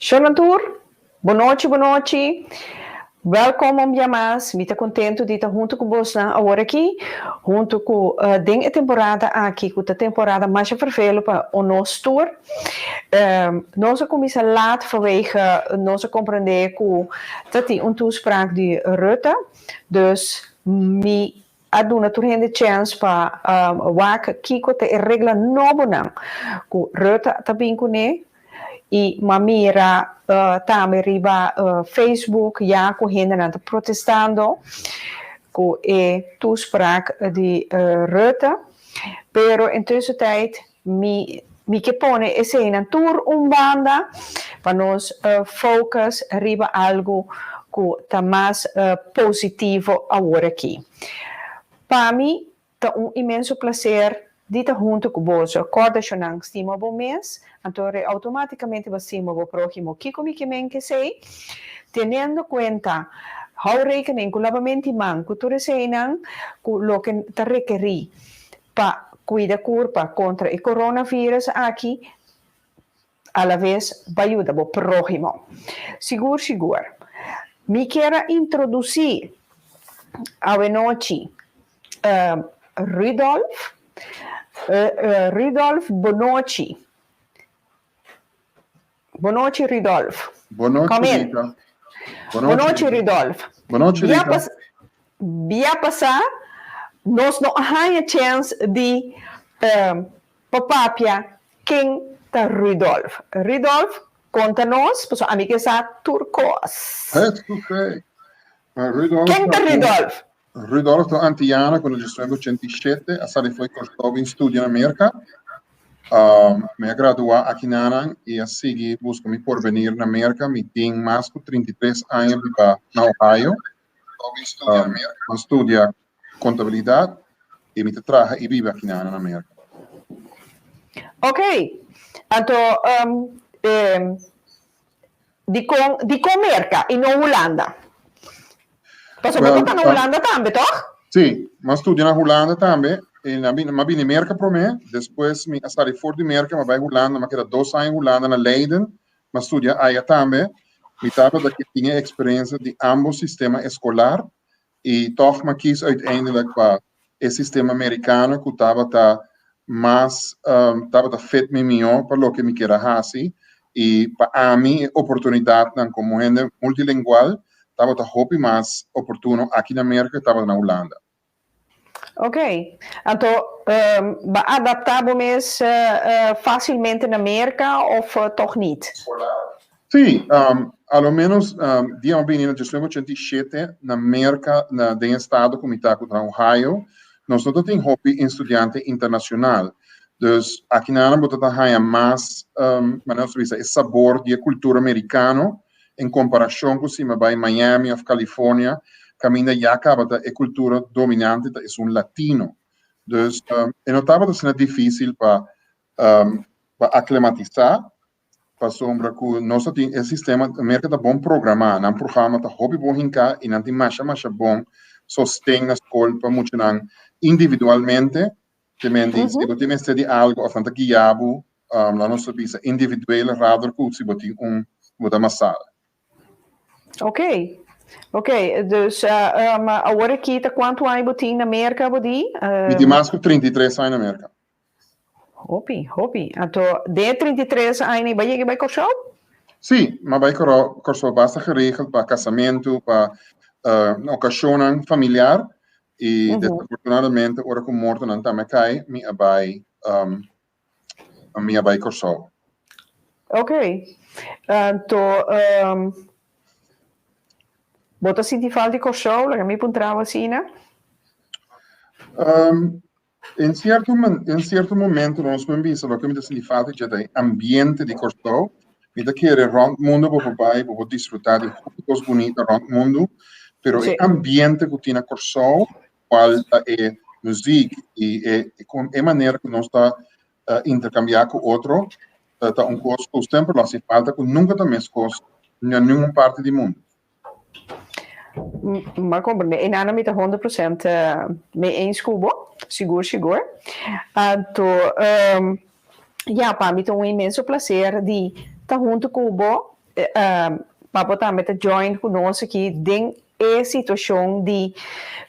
Shon tur, bonochi, bonochi. Welkom un dia mas. Mi ta kontentu di ta huntu ku boso awor aki, huntu ku den e temporada aki, ku e temporada mas ferfelu pa nos tur. Nos a kuminsá laat vanwege nos a komprondé ku tabatin un toespraak di Rutte. Dus mi a duna tur hende chance pa wak kiko ta e regla nobo nan ku Rutte ta bin kuné i m'a mira tambe riba Facebook ya ku hende nan ta protestando ku e toespraak di Rutte. Pero intussen mi mi ke pone esei tur un banda pa nos focus riba algu ku ta mas positivo awor aki. Pa mi ta un inmenso plaser di ta huntu ku boso. Kòrda, nan stima bo mes, anto outomátikamente bo stima bo próhimo. Kiko mi ke men ku esei? Teniendo kuenta, hou rekening ku labamentu di man, ku tur eseinan, ku loke ta rekerí pa kuida kurpa kontra e coronavirus aki, a la bes bai yuda bo próhimo. Sigur, sigur. Mi ke introdusí anochi Rudolf. Rudolf, bonochi. Bonochi, Rudolf. Bonochi, Come in. Rita. Bonochi, Rudolf. Bonochi, Bia Rita. Bia pasá, nos no a haña chance di papia ken ta Rudolf. Rudolf, konta nos, paso ami ke sa tur kos. Het oké. Rudolf, Ken ta Rudolf? Rudolf ta antiano ku na 1987 a sali fo'i Kòrsou bin studia na Amérika. Mi a graduá aki nan i a sigui buska mi porvenir na Amérika. Mi tin mas ku 33 aña biba na Ohio. Mi a studia kontabilidat i mi ta traha i biba aki na Amérika. Ok. Anto, di kon Merka i no Hulanda? Paso Well, bo ta na Hulanda tambe, toch? Si, m'a studia na Hulanda tambe. I m'a bini Merka promé, despues mi a sali for di Merka, m'a bai Hulanda, m'a keda 2 aña Hulanda na Leiden, m'a studia aya tambe. Mi tabata ku tin eksperensia di ambos sistema eskolar i toch m'a kies uiteindelijk pa e sistema amerikano ku tabata mas tabata fit mi mihó pa loke mi ke hasi i pa ami oportunidatnan komo hende multilingual tabata hopi mas oportuno aki na Merka tabata na Hulanda. Ok. Anto, b'a adaptá bo mes fásilmente na Merka òf toch niet? Si, a lo menos dia m'a bini na 1987 na Merka, na den estado ku mi ta ku Ohio, nos no tin hopi studiante internashonal. Dus aki nan bo ta haña mas, manera nos bisa, e sabor di kultura amerikano en komparashon ku si m'a bai Miami òf California, kaminda ya kaba e kultura dominante ta un latino. Dus e no tabata asina difísil pa aklimatisá, pasombra ku nos tin e sistema Merka ta bon programá, nan programa ta hopi bon hinká i nan tin masha masha bon sosten na skol pa muchanan individualmente, ke men di, si bo tin mester di algu òf nan ta guia bo, laga nos bisa individueel rather ku si bo tin un bo ta masal. Ok, dus awor aki ta kuantu aña bo tin na Merka, bo di? Mi tin mas ku 33 aña na Merka. Hopi, hopi. Anto, den 33 aña, b'a yega bai Kòrsou? Si, m'a bai Kòrsou basta geregeld pa kasamentu, pa okashon familiar i desafortunadamente ora ku morto nan tambe kai, mi a bai Kòrsou. Ok. Anto, bo ta sinti falta di Kòrsou, laga mi puntra asina? En sierto momento nos por bisa loke mi ta sinti falta ta ambiente di Kòrsou. Mi ta kere rònt mundu bo bai, bo disfrutá di kos bunita rònt mundu, pero e ambiente ku tin na Kòrsou, kual e muzik i e manera ku nos ta interkambiá ku otro, ta un kos ku semper lo hasi falta, ku nunka ta meskos na ningun parti di mundu. M'a komprondé. I nana mi ta 100% mee eens ku bo. Sigur, sigur. Anto, ja, pa mi ta un inmenso plaser di ta huntu ku bo. pa bo tambe ta join ku nos aki den e situashon di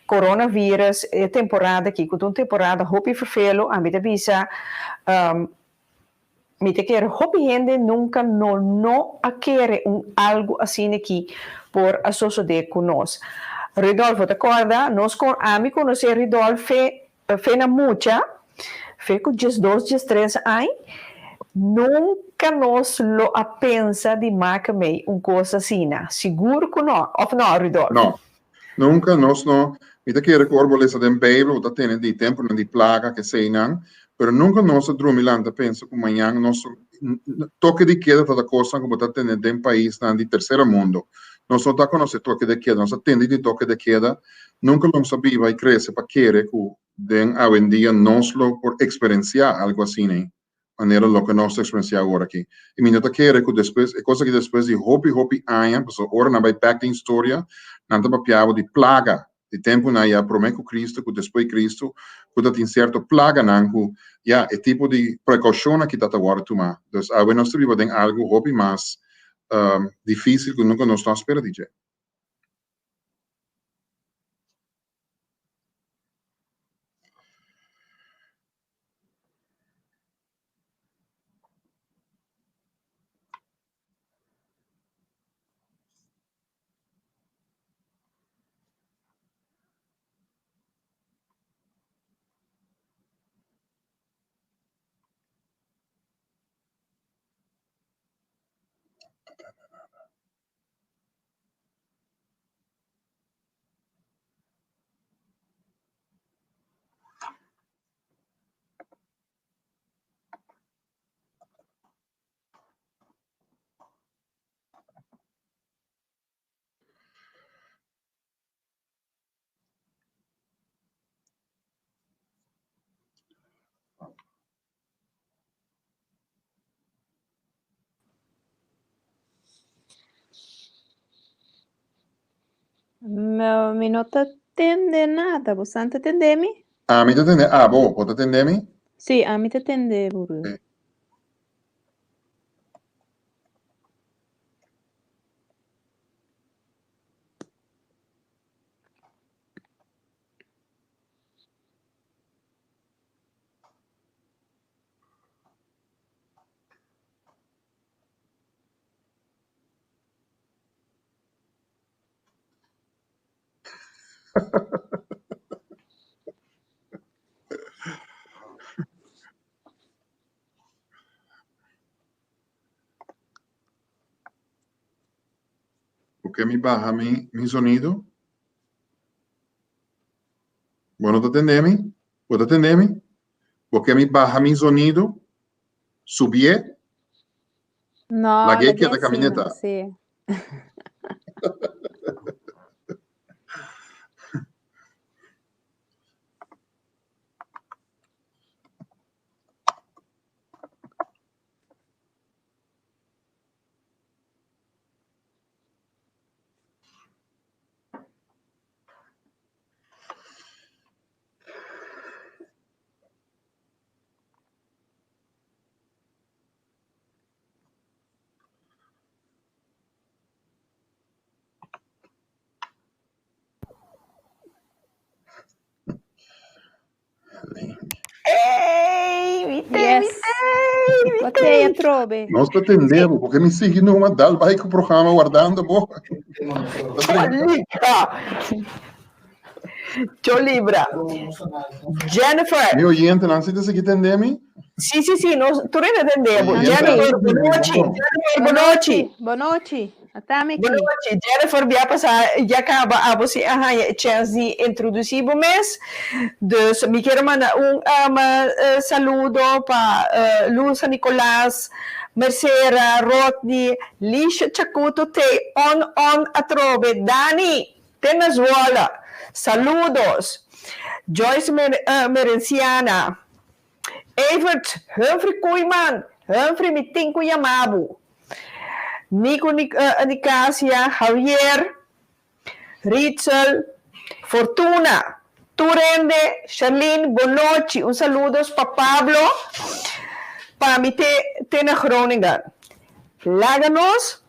coronavirus, e temporada aki ku ta un temporada hopi ferfelu, ami ta bisa mi ta kere hopi hende nunka no no a kere un algu asina aki por a sosode ku nos. Rudolf bo ta kòrda nos kon ami konosé Rudolf fe Fe na mucha, fe ku diesdos, diestres añ, nunka nos lo a pensa di maka mei un kos asina. Sigur ku no, òf no, Rudolf? No. Nunka nos no. Mi ta kere ku ora bo lesa den Beibel, bo ta tene di tempunan di plaga, keseinan, pero nunka nos a drumi lanta pensa ku mañan nos toke di keda ta ta kosnan ku bo ta tene den paisnan di tersera mundo. Nos no ta konosé toke de keda, nos a tende di toke de keda, Nunka lo nos a biba i krese pa kere ku den awendia nos lo por eksperensiá algu asina, manera loke nos ta eksperensiá awor aki. I mi no ta kere ku despues, e kos aki despues di hopi, hopi aña, pasobra ora nan bai bèk den historia, nan ta papia bo di plaga, di tempunan ya promé ku Kristu ku despues di Kristu, ku ta tin sierto plaganan ku, ya, e tipo di prekoushonnan aki ta ta wòrdu tumá. Dus awe nos ta biba den algu hopi mas difísil ku nunka nos no a spera di dje. No, mi no ta tende nada. Bo san ta tende mi? Ami ta tende abo. Bo ta tende mi? Sí, ami ta tende bo. Sí. Por ke mi baha mi mi sonido? Bo no ta tende mi? Bo ta tende mi? Bo ke mi baha mi sonido? Subié? No, Lag'é lag'é keda asina, kamineta. sí. Ey, mi te, mi Yes. te, mi Bo te. te atrobe. Nos ta tende bo, porque mi sigui numa dal bai ku programa wardando bo. Cholika. Cholibra. Jennifer. Mi oyentenan si ta sigui tende mi? Sí, sí, sí, nos tur hende tende bo. Mi Jennifer, oyentenan bonochi. Jennifer, bonochi. Bonochi. Atami aki. Bonochi. Jennifer, bia pasá ya kaba abo si a haña e chèns di introdusí bo mes. Dus mi kier a manda un saludo pa Luz San Nicolas, Mercera, Rodney, Lisha Chacuto te on on atrobe, Dani te na Zwolle, saludos, Joyce Merenciana, Evert, Humphrey Koeiman, Humphrey mi tin ku yama bo, Nico Nicasia, Javier, Ritzel, Fortuna, tur hende, Charlene, bonochi, un saludos pa Pablo, pa mi te te na Groningen. Laga nos.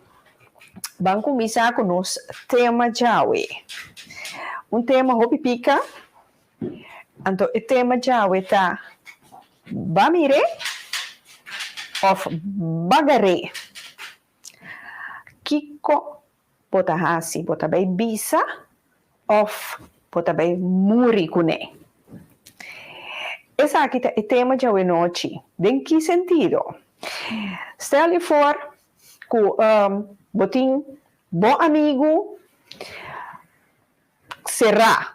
Ban kuminsá ku nos tema djawe. Un tema hopi pika. Anto e tema djawe ta Ba mir'é òf ba gar'é? Kiko bo ta hasi? Bo ta bai bisa òf bo ta bai muri kuné? Esaki ta e tema djawe nochi. Den ki sentido? Stel je voor ku bo tin bo amigu será.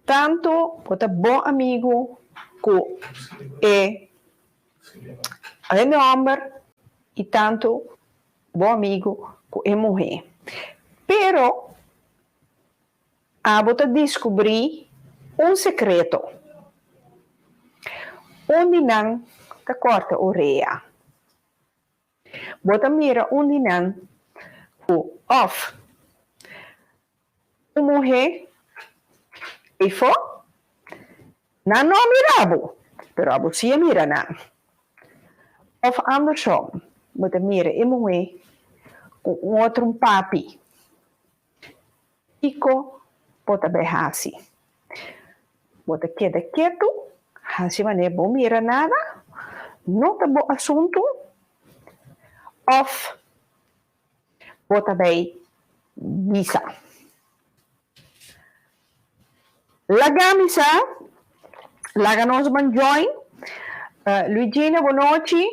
Tantu bo ta bon amigu ku e hende hòmber i tantu bon amigu ku e muhé. Pero abo ta diskubrí un sekreto. Un di nan ta kòrta orea. Bo ta mira un di nan ku òf un muhé eifó, nan no a mira bo, pero abo sí a mira nan. Òf andersom, bo ta mira e muhé ku un otro papi. Kiko bo ta bai hasi? Bo ta keda ketu, hasi manera bo mira nada, no ta bo asuntu, òf bo ta bai bisa? Laga mi sa, laga nos ban join. Luigina, bo nochi.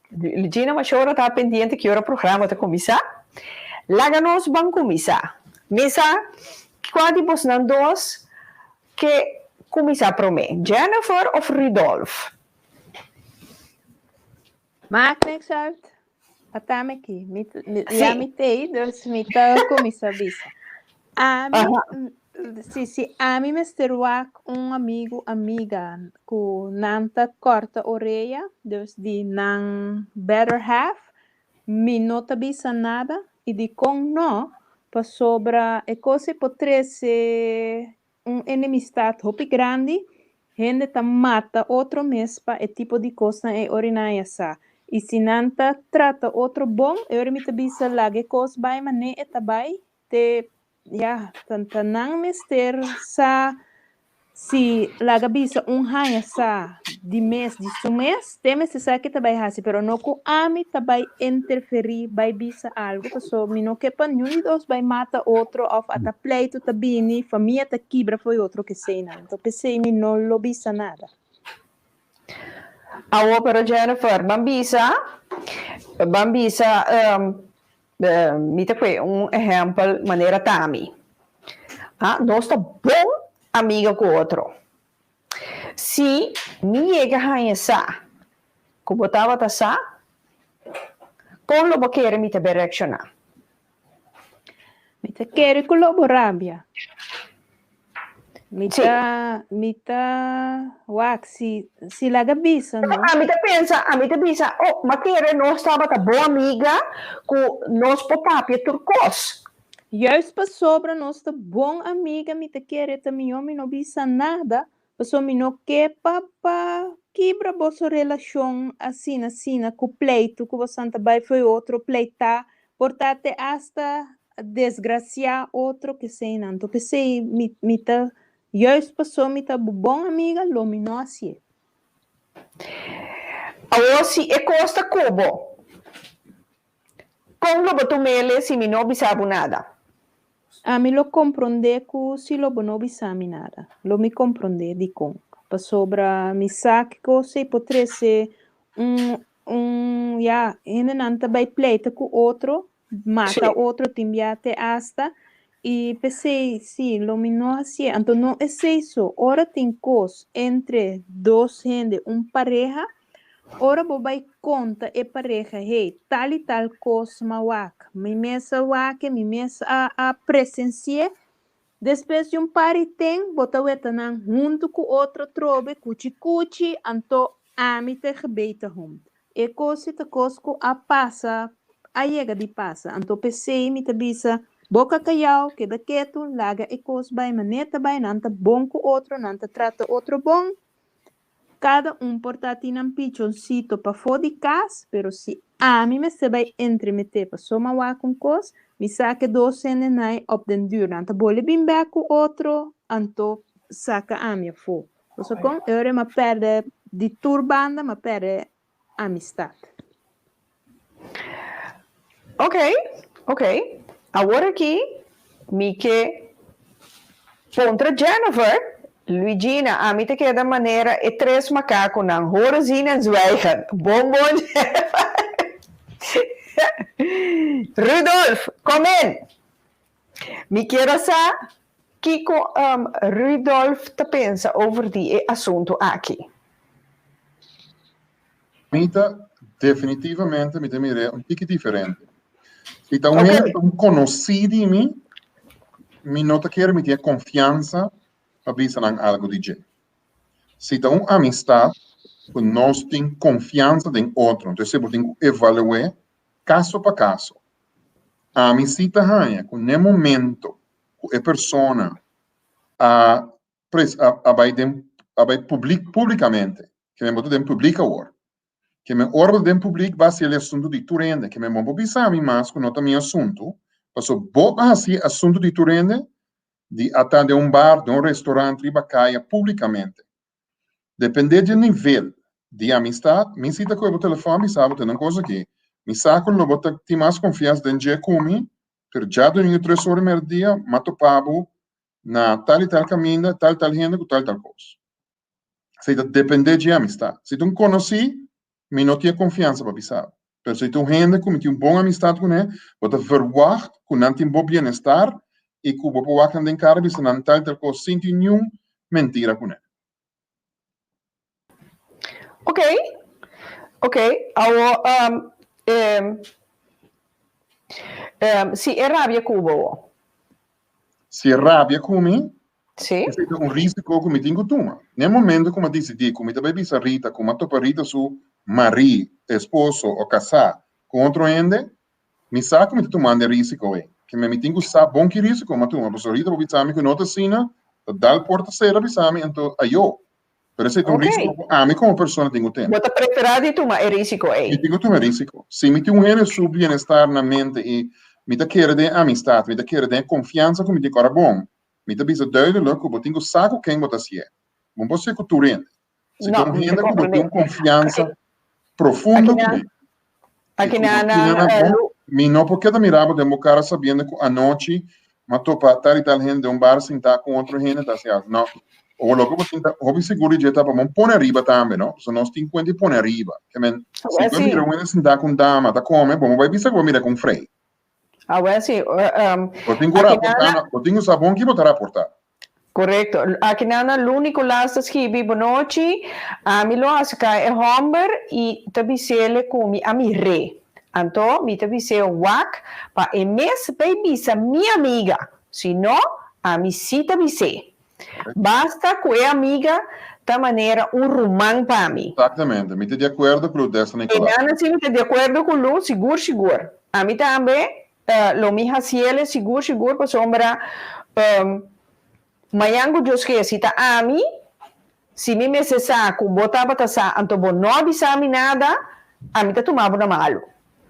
Luigina Mashora ta pendiente ki ora programa ta kuminsá. Laga nos ban kuminsá. Mi sa kua di bosnan dos ke kuminsá promé, Jennifer òf Rudolf? Maakt niks uit. Ata mi aki. Mi, mi, ya mi tei, dus mi ta kuminsá bisa. Ami, si, si ami mester wak un amigu, amiga ku nan ta kòrta orea, dus di nan better half, mi no ta bisa nada. I dikon no? Pasobra e kos ei por trese un enemistad hopi grandi, hende ta mata otro mes pa e tipo di kosnan ei ora nan a sa. I si nan ta trata otro bon, e ora mi ta bisa laga e kos bai manera e ta bai, te ya, ta nan mester sa si laga bisa un haña sa di mes di su mes, te mester sa ke ta bai hasi, pero no ku ami ta bai interferí, bai bisa algu, paso mi no ke pa niun di dos bai mata otro òf ata pleitu ta bini, famia ta kibra fo'i otro keseinan. Anto p'esei mi no lo bisa nada. Awo pero Jennifer, ban bisa, ban bisa Mi ta pue un ehèmpel manera Tami. Ha, nos ta bon amiga ku otro. Si mi yega haña sa ku bo tabata sa, kon lo bo kere mi ta bai reakshoná? Mi ta kere ku lo bo rabia. Mi ta, mi ta, wak, si, si laga bisa, no? Ami ta pensa, ami ta bisa, oh, ma kere nos tabata bon amiga ku nos por papia tur kos. Juist pasobra nos ta bon amiga mi ta kere ta mihó mi no bisa nada, pasobra mi no ke pa, pa kibra boso relashon asina, asina, ku pleitu ku bosan ta bai fo'i otro pleitá, por ta te asta desgraciá otro keseinan. Anto p'esei mi mi ta juist paso mi ta bo bon amiga lo mi no hacié. Awor si e kos ta ku bo, kon lo bo tum'ele si mi no bisa bo nada? Ami lo komprondé ku si lo bo no bisa mi nada. Lo mi komprondé dikon. Pasobra mi sa ki kos ei por trese un un ya hendenan ta bai pleita ku otro mata otro tin bia te asta i p'esei si lo mi no hasié anto no esei so ora tin kos entre dos hende un pareha ora bo bai konta e pareha hey tal i tal kos m'a wak mi mes a wak mi mes a a presensié despues di un par di ten bo ta weta nan huntu ku otro trobe kuchi kuchi anto ami ta gebeten hond. E kos i ta kos ku a pasa, a yega di pasa. Anto p'esei mi ta bisa, Boka kayau, keda ketu, laga e kos bai manera ta bai, nan ta bon ku otro, nan ta trata otro bon. Kada un por ta tin nan pichonsito pafó di kas, pero si Ami mester bai entremeté paso m'a wak un kos, mi sa ke dos hendenan op den duur nan ta bole bin bek ku otro, anto saka ami afó. Paso kon e ora m'a pèrdè di tur banda m'a pèrdè amistat. Ok, ok. Awor aki mi ke puntra Jennifer, Luigina, ami ta keda manera e tres makakunan, horen, zien en zwijgen. Bon bon Jennifer. Rudolf, kom in! Mi kier a sa kiko Rudolf ta pensa over di e asuntu aki. Mi ta definitivamente mi ta mir'é un tiki diferente. Si ta un hende ku ta un konosí di mi, mi no ta kere mi tin e konfiansa pa bisa nan algu di dje. Si ta un amistat ku nos tin konfiansa den otro, entonces bo tin ku evalu'é kaso pa kaso. Ami si ta haña ku n'e momento ku e persona a a bai den a bai publik publikamente, ke men bo ta den publik awor, ke men ora bo ta den publik bo a hasi el asuntu di tur hende, ke men bo por bisa mi mas ku no ta mi asuntu, pasobra bo a hasi asuntu di tur hende di a ta den un bar, den un restaurant, riba kaya publikamente. Depende dje nivel di amistad, mi si ta kohe bo telefòn bisa bo tene un kos aki. Mi sa ku lo bo ta tin mas konfiansa den dje ku mi, pero djadumingu tres ora merdia m'a topa bo na tal i tal kaminda, tal i tal hende ku tal i tal kos. Esei ta depende dje amistad. Si ta un konosí, mi no tin e konfiansa pa bisa bo. Pero si ta un hende ku mi tin un bon amistat kuné, bo ta verwagt ku nan tin bo bienestar i ku bo por wak nan den kara bisa nan tal i tal kos sin tin niun mentira kuné. Ok, ok, awo si e rabia ku bo wo? Si e rabia ku mi, Sí. Esei ta un rísiko ku mi tin ku tuma. Na e momento ku mi a disidí ku mi ta bai bisa Rita ku mi a topa Rita su marí, esposo o kasá ku otro hende, mi sa ku mi ta tumando e rísiko ei. Ke mi tin ku sa bon ki rísiko mi a tuma, pasobra Rita por bisa mi ku no ta asina, ta dal porta sera bisa mi, anto ayó. Pero esei ta un rísiko ku ami komo persona tin ku tene. Bo ta preferá di tuma e rísiko ei? Mi tin ku tuma e rísiko. Si mi tin un hende su bienestar na mente i mi ta kere den e amistat, mi ta kere den e konfiansa ku mi tin ku ora bon, mi ta bisa duidelijk ku bo tin ku sa ku ken bo ta hasié. Bo no por hasié ku tur hende. Si ta un hende ku bo tin un konfiansa profundo kuné, i ku bo tin nan bon, mi no por keda mira bo den bo kara sabiendo ku anochi mi a topa tal i tal hende den un bar sintá ku otro hende ta hasi algu. No. O loke bo tin ta hopi sigur di dje ta pa bo pone ariba tambe, no? Pasobra nos tin kuenta di pone ariba. Ke men, si bo mira un hende sintá ku un dama ta kome, bo no bai bisa ku bo mira ku un frei. Awel si. Bo tin ku raportá, no? Bo tin ku sa bon ki bo ta raportá. Korekto. Aki nan na Lu Nicolaas ta skibi, Bonochi, ami lo hasi kai e hòmber i ta bis'ele ku mi a mir'é. Anto mi ta bis'é wak pa e mes bai bisa mi amiga, si no, ami si ta bis'é. Basta ku e amiga ta manera un ruman pa mi. Exactamente. Mi ta di akuerdo ku Lu Desta Nicolaas. E nan si mi ta di akuerdo ku Lu, sigur sigur. Ami tambe Lo mi haciele sigur sigur pasobra mañan cu Dios ke si ta ami, si mi mester sa cu bo tabata sa anto bo no a bisa mi nada, ami ta tuma bo na malu.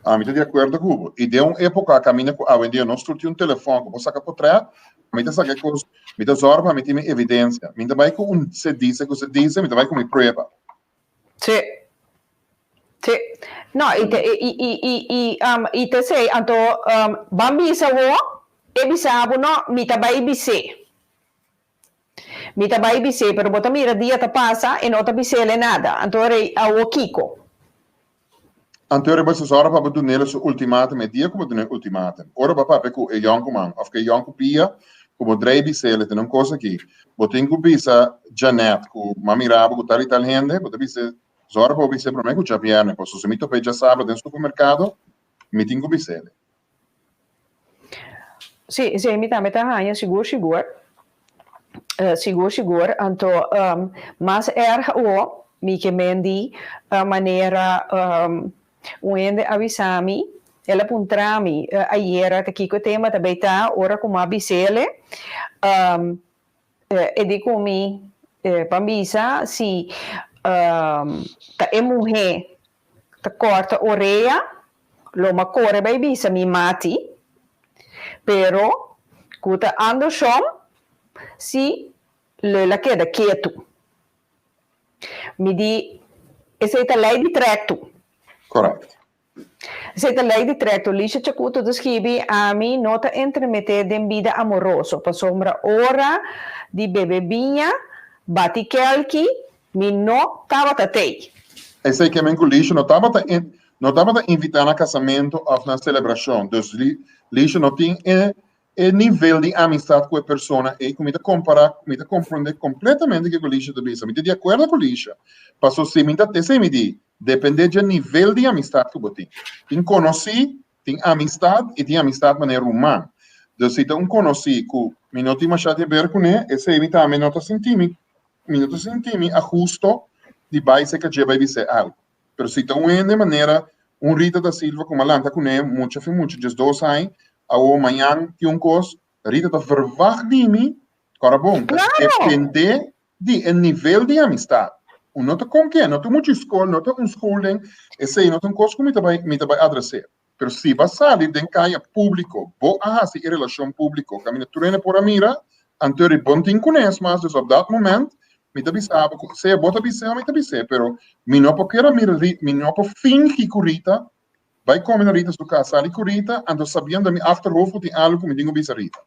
Ami ta di acuerdo cu bo. Y den un epoca caminda cu awendia nos tur tin un telefon cu bo saca potret, mi ta saca e cos, mi ta zorg pa mi tin mi evidencia. Mi ta bay cu un se dice cu se dice, mi ta bay cu mi prueba. Sí. Sí. No, i te, i, i, i, i, um, i te sei, anto, um, ban bisa wo, e bisa bo, no, mi ta bai bis'é. Mi ta bai bis'é, pero bo ta mira dia ta pasa, e no ta bis'é nada. Anto rei, awo kiko? Anto rei bo sa ora pa bo dun'é su ultimatum, e dia ku bo dun'é ultimatum, ora bo a papia ku e yònkuman òf ku e yònku pia, ku bo drei bis'é, tene un kos aki, bo tin ku bisa Janet ku m'a mira bo ku tal i tal hende, bo ta bis'é, Zòrg pa bo bis'é promé ku djabièrnè, pasobra si mi top'é djasabra den supermerkado, mi tin ku bis'é. Sí, esei mi tambe ta haña sigur sigur. Sigur sigur. Anto mas erg awo, mi ke men di manera un hende a bisa mi, el a puntra mi ayera ta kiko e tema ta bay ta ora ku mi a bis'ele. E di ku mi pa bisa si ta e muhé ta kòrta orea. Lo m'a kore bai bisa mi mati, pero ku ta andersom si lo el a keda ketu. Mi di, Esei ta lei di trektu. Correct. Esei ta lei di trektu. Lisha Chakuto ta skibi, Ami no ta entremeté den bida amoroso, pasobra ora di bebe biña, bati kelki, mi no tabata tei. Esei ke men ku Lisha no tabata no tabata invitá na kasamentu òf na selebrashon. Dus Lisha no tin e E nivel di amistad cu e persona ey cu mi ta compara, mi ta comprende completamente kico Lisha ta bisa. Mi ta di acuerdo cu Lisha. Paso si mi ta, esey mi di, depende dje nivel di amistad cu bo tin. Tin conoci, tin amistad y tin amistad manera ruman. Dus si ta un conoci cu mi no tin masha di haber cune, esey mi tambe no ta sinti mi, mi no ta sinti mi a gusto di bay seca dje bay bis'e algo. Pero si ta un hende manera un Rita da Silva ku m'a lanta kuné mucha fin mucha 12 aña, awo mañan tin un kos, Rita ta verwagt di mi, kòrda bon, ta dependé di e nivel di amistat. Un no ta kon ke, no ta mucha skol, no ta un scholing, esei no ta un kos ku mi ta bai mi ta bai adresé. Pero si bo a sali den kaya públiko, bo a hasi e relashon públiko, kaminda tur hende por a mira, anto ri bo no tin kunes mas, dus op dat moment mi ta bisa bo ku sea bo ta bis'é o mi ta bis'é, pero mi no por keda mira Rita, mi no por fingi ku Rita, bai kome na Rita su kas, sali ku Rita, anto sabiendo den mi achterhoofd ku tin algu ku mi tin ku bisa Rita.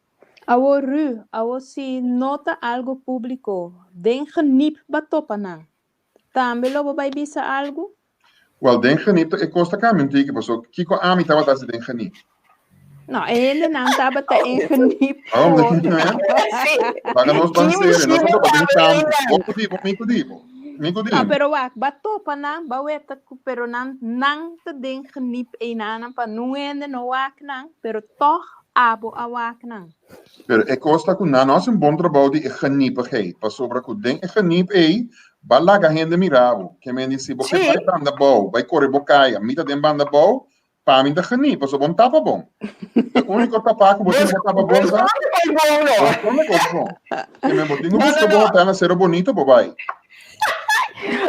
Awor Ru, awor si no ta algu públiko, den geniep ba topa nan, Tambe lo bo bai bisa algu? Wel, den geniep ta e kos ta kambia un tiki, paso kiko ami tabata hasi den geniep? No, e hendenan tabata en geniep Oh, Laga nos ban serio, nos a topa den kampo. Bo ku di bo, mi ku di bo. Mi ku di No, mi. pero wak, ba topa nan, ba weta ku, pero nan, nan ta den geniep einanan pa nun hende no wak nan, pero tog abo a wak nan. Pero e kos ta ku nan no hasi un bon trabou di e geniepigheid, pasobra ku den e geniep ei ba laga hende mira bo. Ke men di si bo ke bai banda bou, bai kore bo kaya, mi ta den banda bou, pa mi ta geniep, pasobra bo no tapa bon. E úniko tapá ku bo tin bo tapa bon ta, bo skonde kos bon. Ke men bo tin ku buska bo hotel na Sero Bonito bo bai.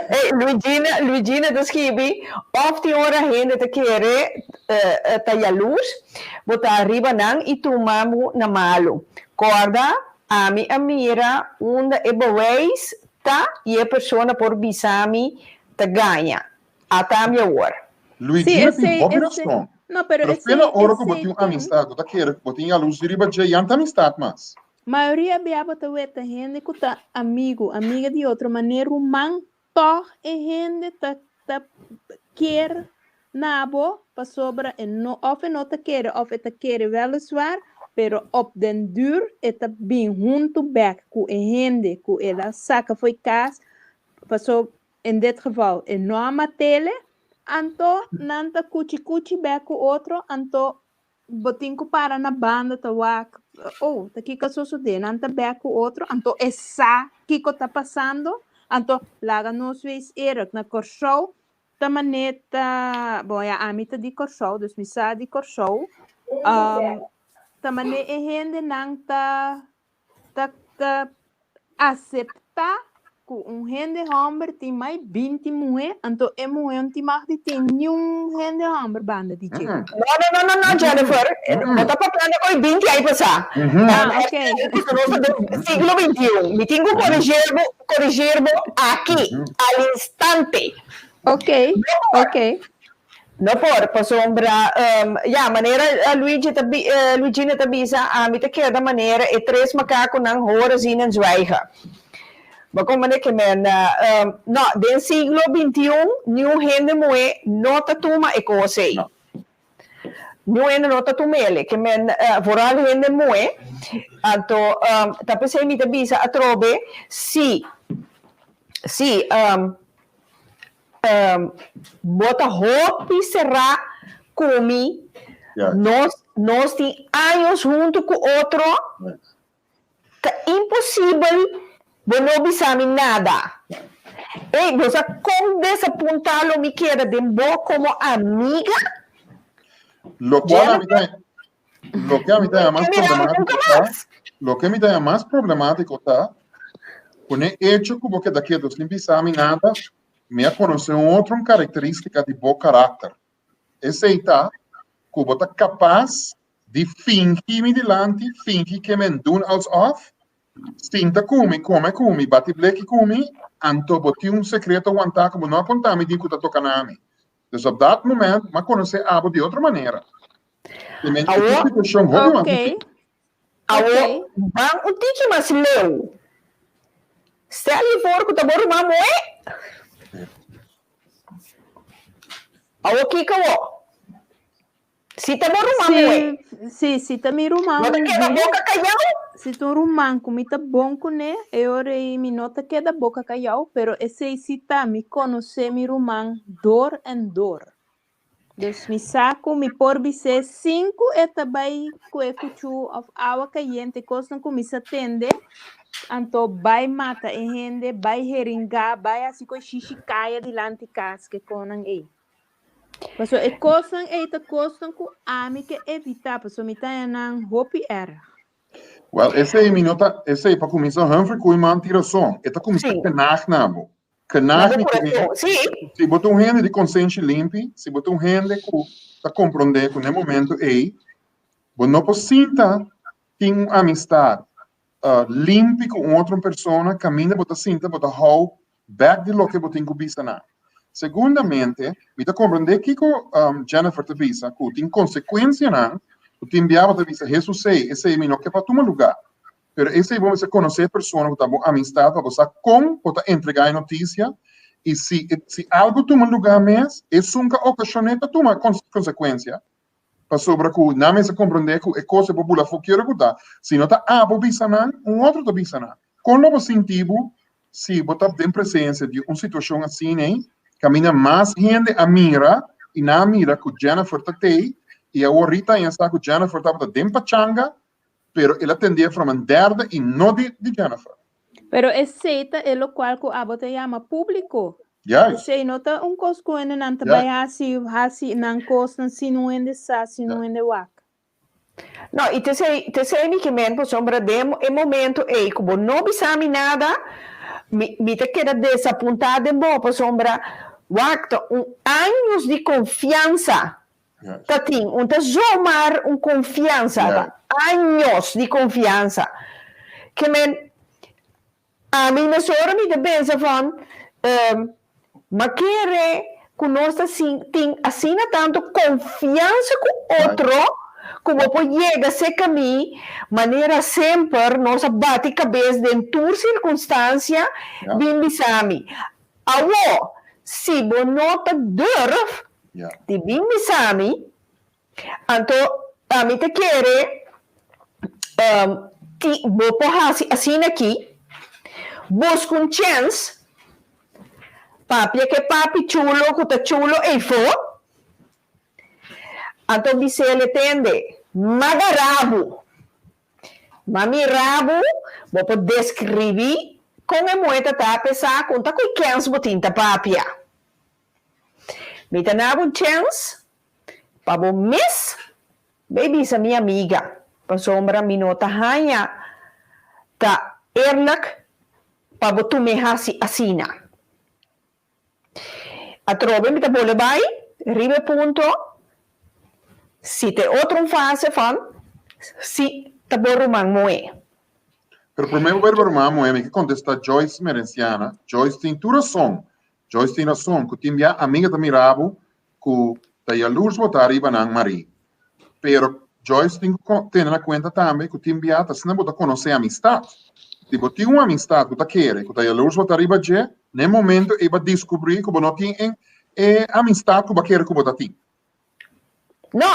Ey, Luigina, Luigina ta skibi, Of tin ora hende ta kere ta yalurs, bo ta riba nan i tuma bo na malu. Kòrda, ami a mira unda e bewijs ta i e persona por bisa mi ta gaña. Ata ami awor. Luigina tin hopi rason. Pero fela ora ku bo tin un amistad ku ta kere ku bo tin yalurs di riba dje, ya no ta amistad mas. Mayoria bia bo ta weta hende ku ta amigu, amiga di otro manera ruman, tòg e hende ta ta kier na bo pasobra e no òf e no ta kere òf e ta kere wèliswaar, pero op den duur e ta bin huntu bèk ku e hende ku el a saka fo'i kas paso in dit geval e no a mat'ele, anto nan ta kuchi kuchi bèk ku otro, anto Bo tin ku para na banda ta wak, oh, ta kiko a sosodé? Nan ta bèk ku otro, anto e sa kiko ta pasando, anto laga nos wees eerlijk, na Kòrsou ta manera ta, bon ya ami ta di Kòrsou, dus mi sa di Kòrsou, ta manera e hendenan ta ta ta aseptá ku un hende hòmber tin mai 20 muhé, anto e muhé no tin mag di tin niun hende hòmber banda di dje. No, no, no, no, no, Jennifer. Bo ta papiando koe 20 ai pasá. Ah, ok. Nos ta den siglo 21. Mi tin ku korigir bo, korigir bo aki, al instante. Ok, ok. No por, pasobra, ya, manera Luigi ta Luigina ta bisa, ami ta keda manera e tres makakunan horen, zien en zwijgen. Bo komprende ke men, no, den siglo 21 niun hende muhé no ta tuma e kos ei. Niun hende no ta tum'el, ke men, vooral hende muhé. Anto, ta p'esei mi ta bisa atrobe, si, si, Bo ta hopi será ku mi. Nos nos tin años huntu ku otro. Ta imposibel bo no bisa mi nada. Ey, bo sa kon desapuntá lo mi keda den bo komo amiga? Lokual ami ta Loke a mi ta mas problemátiko ta, loke mi ta mas problemátiko ta, ku ne echo ku bo keda ketu sin bisa mi nada, mi a konosé un otro karakterístika di bo karakter. Esei ta, ku bo ta kapas di fingi mi dilanti, fingi ke men doen alsof, sinta ku mi, kome ku mi, bati bleki ku mi, anto bo tin un sekreto wantá ku bo no a konta mi di ku ta toka na mi. Dus op dat moment m'a konosé abo di otro manera. I men e Awor, situashon hopi mas Ok. difísil. awor Ok. ban un tiki mas leu. Stel je voor ku ta bo ruman muhé. Awor kiko awor? Si ta bo ruman muhé. Si, si, si ta mi ruman Bo ta keda muhé, boka kayau? si ta un ruman ku mi ta bon kuné, e ora ei mi no ta keda boka kayau, pero esei si ta mi konosé mi ruman dor en dor. Dus mi sa ku mi por bis'é sin ku e ta bai ku e kuchú òf awa kayente, kosnan ku mi sa tende, anto bai mata e hende, bai heringá, bai hasi ku e shishi kaya dilanti kas, ke konan ei. Pasobra e kosnan ei ta kosnan ku ami ke evitá, pasobra mi ta haña nan hopi èrg. Wel, esei mi no ta, esei pa kuminsá Humphrey Koeiman tin rason. E ta kuminsá kenag na bo. Na Kenag bo mi ke kurason, sí. Si bo ta un hende di konsenshi limpi, si bo ta un hende ku ta komprondé ku na e momento ei bo no por sinta tin un amistat limpi ku un otro persona kaminda bo ta sinta bo ta hou bèk di loke bo tin ku bisa nan. Segundamente, mi ta komprendé kiko Jennifer ta bisa ku tin konsekuensianan ku tin bia bo ta bisa Hesus ei, esei mi no ke pa tuma lugá. Pero esei bo mester konosé e persona ku ta bo amistat pa bo sa kon bo ta entregá e notisia i si si algu tuma lugá mes esun ku a okashoné ta tuma konsekuensia. Pasobra ku nan mester komprondé ku e kos e por bula afó kier ku ta. Si no ta abo bisa nan, un otro ta bisa nan. Kon lo bo sinti bo si bo ta den presensia di un situashon asina ei, kaminda mas hende a mira i nan a mira ku Jennifer ta tei i awor Rita a sa ku Jennifer tabata den pachanga pero el a tendé from un derde i no di di Jennifer. Pero esei ta e lokual ku abo ta yama públiko. Juist. Esei no ta un kos ku hendenan ta bai hasi hasi nan kosnan sin un hende sa, sin un hende wak. No, i t'esei t'esei mi ke men pasobra den e momento ei ku bo no bisa mi nada, mi mi ta keda desapuntá den bo pasobra wak ta un años di konfiansa Ta tin un ta zomaar un confiansa, ta años di confiansa. Ke men, ami mesora mi ta pensa van, ma kere ku nos ta tin asina tantu confiansa ku otro ku bo por yega serka mi manera semper nos a bati kabes den tur sirkunstansia bin bisa mi. Awo, si bo no ta durf di bin bisa mi, anto ami ta kere ti bo por hasi asina aki, buska un chèns, papia ku e papi chulo ku ta chulo eifó, anto bis'el e tende, M'a bo. Ma mira bo, bo por describi con e muhe ta ta pesa con ta cu kens bo tin ta papia. Mi ta na bo un chens pa bo mes bay bisa mi amiga pasobra mi no ta haña ta eerlijk pa bo tume haci asina. Atrobe mi ta bole bai riba e punto si ta e otro un fase van si ta bo ruman muhé. Pero promé bo bai riba ruman muhé mi ke kontestá Joyce Merenciana. Joyce tin tur rason. Joyce tin rason ku tin bia amiga ta mira bo ku ta yalurs bo ta riba nan marí. Pero Joyce tin ku tene na kuenta tambe ku tin bia ta asina bo ta konosé amistat. Si bo tin un amistat ku ta kere ku ta yalurs bo ta riba dje, na e momento ei bo a diskubrí ku bo no tin e e amistat ku bo a kere ku bo ta tin. No.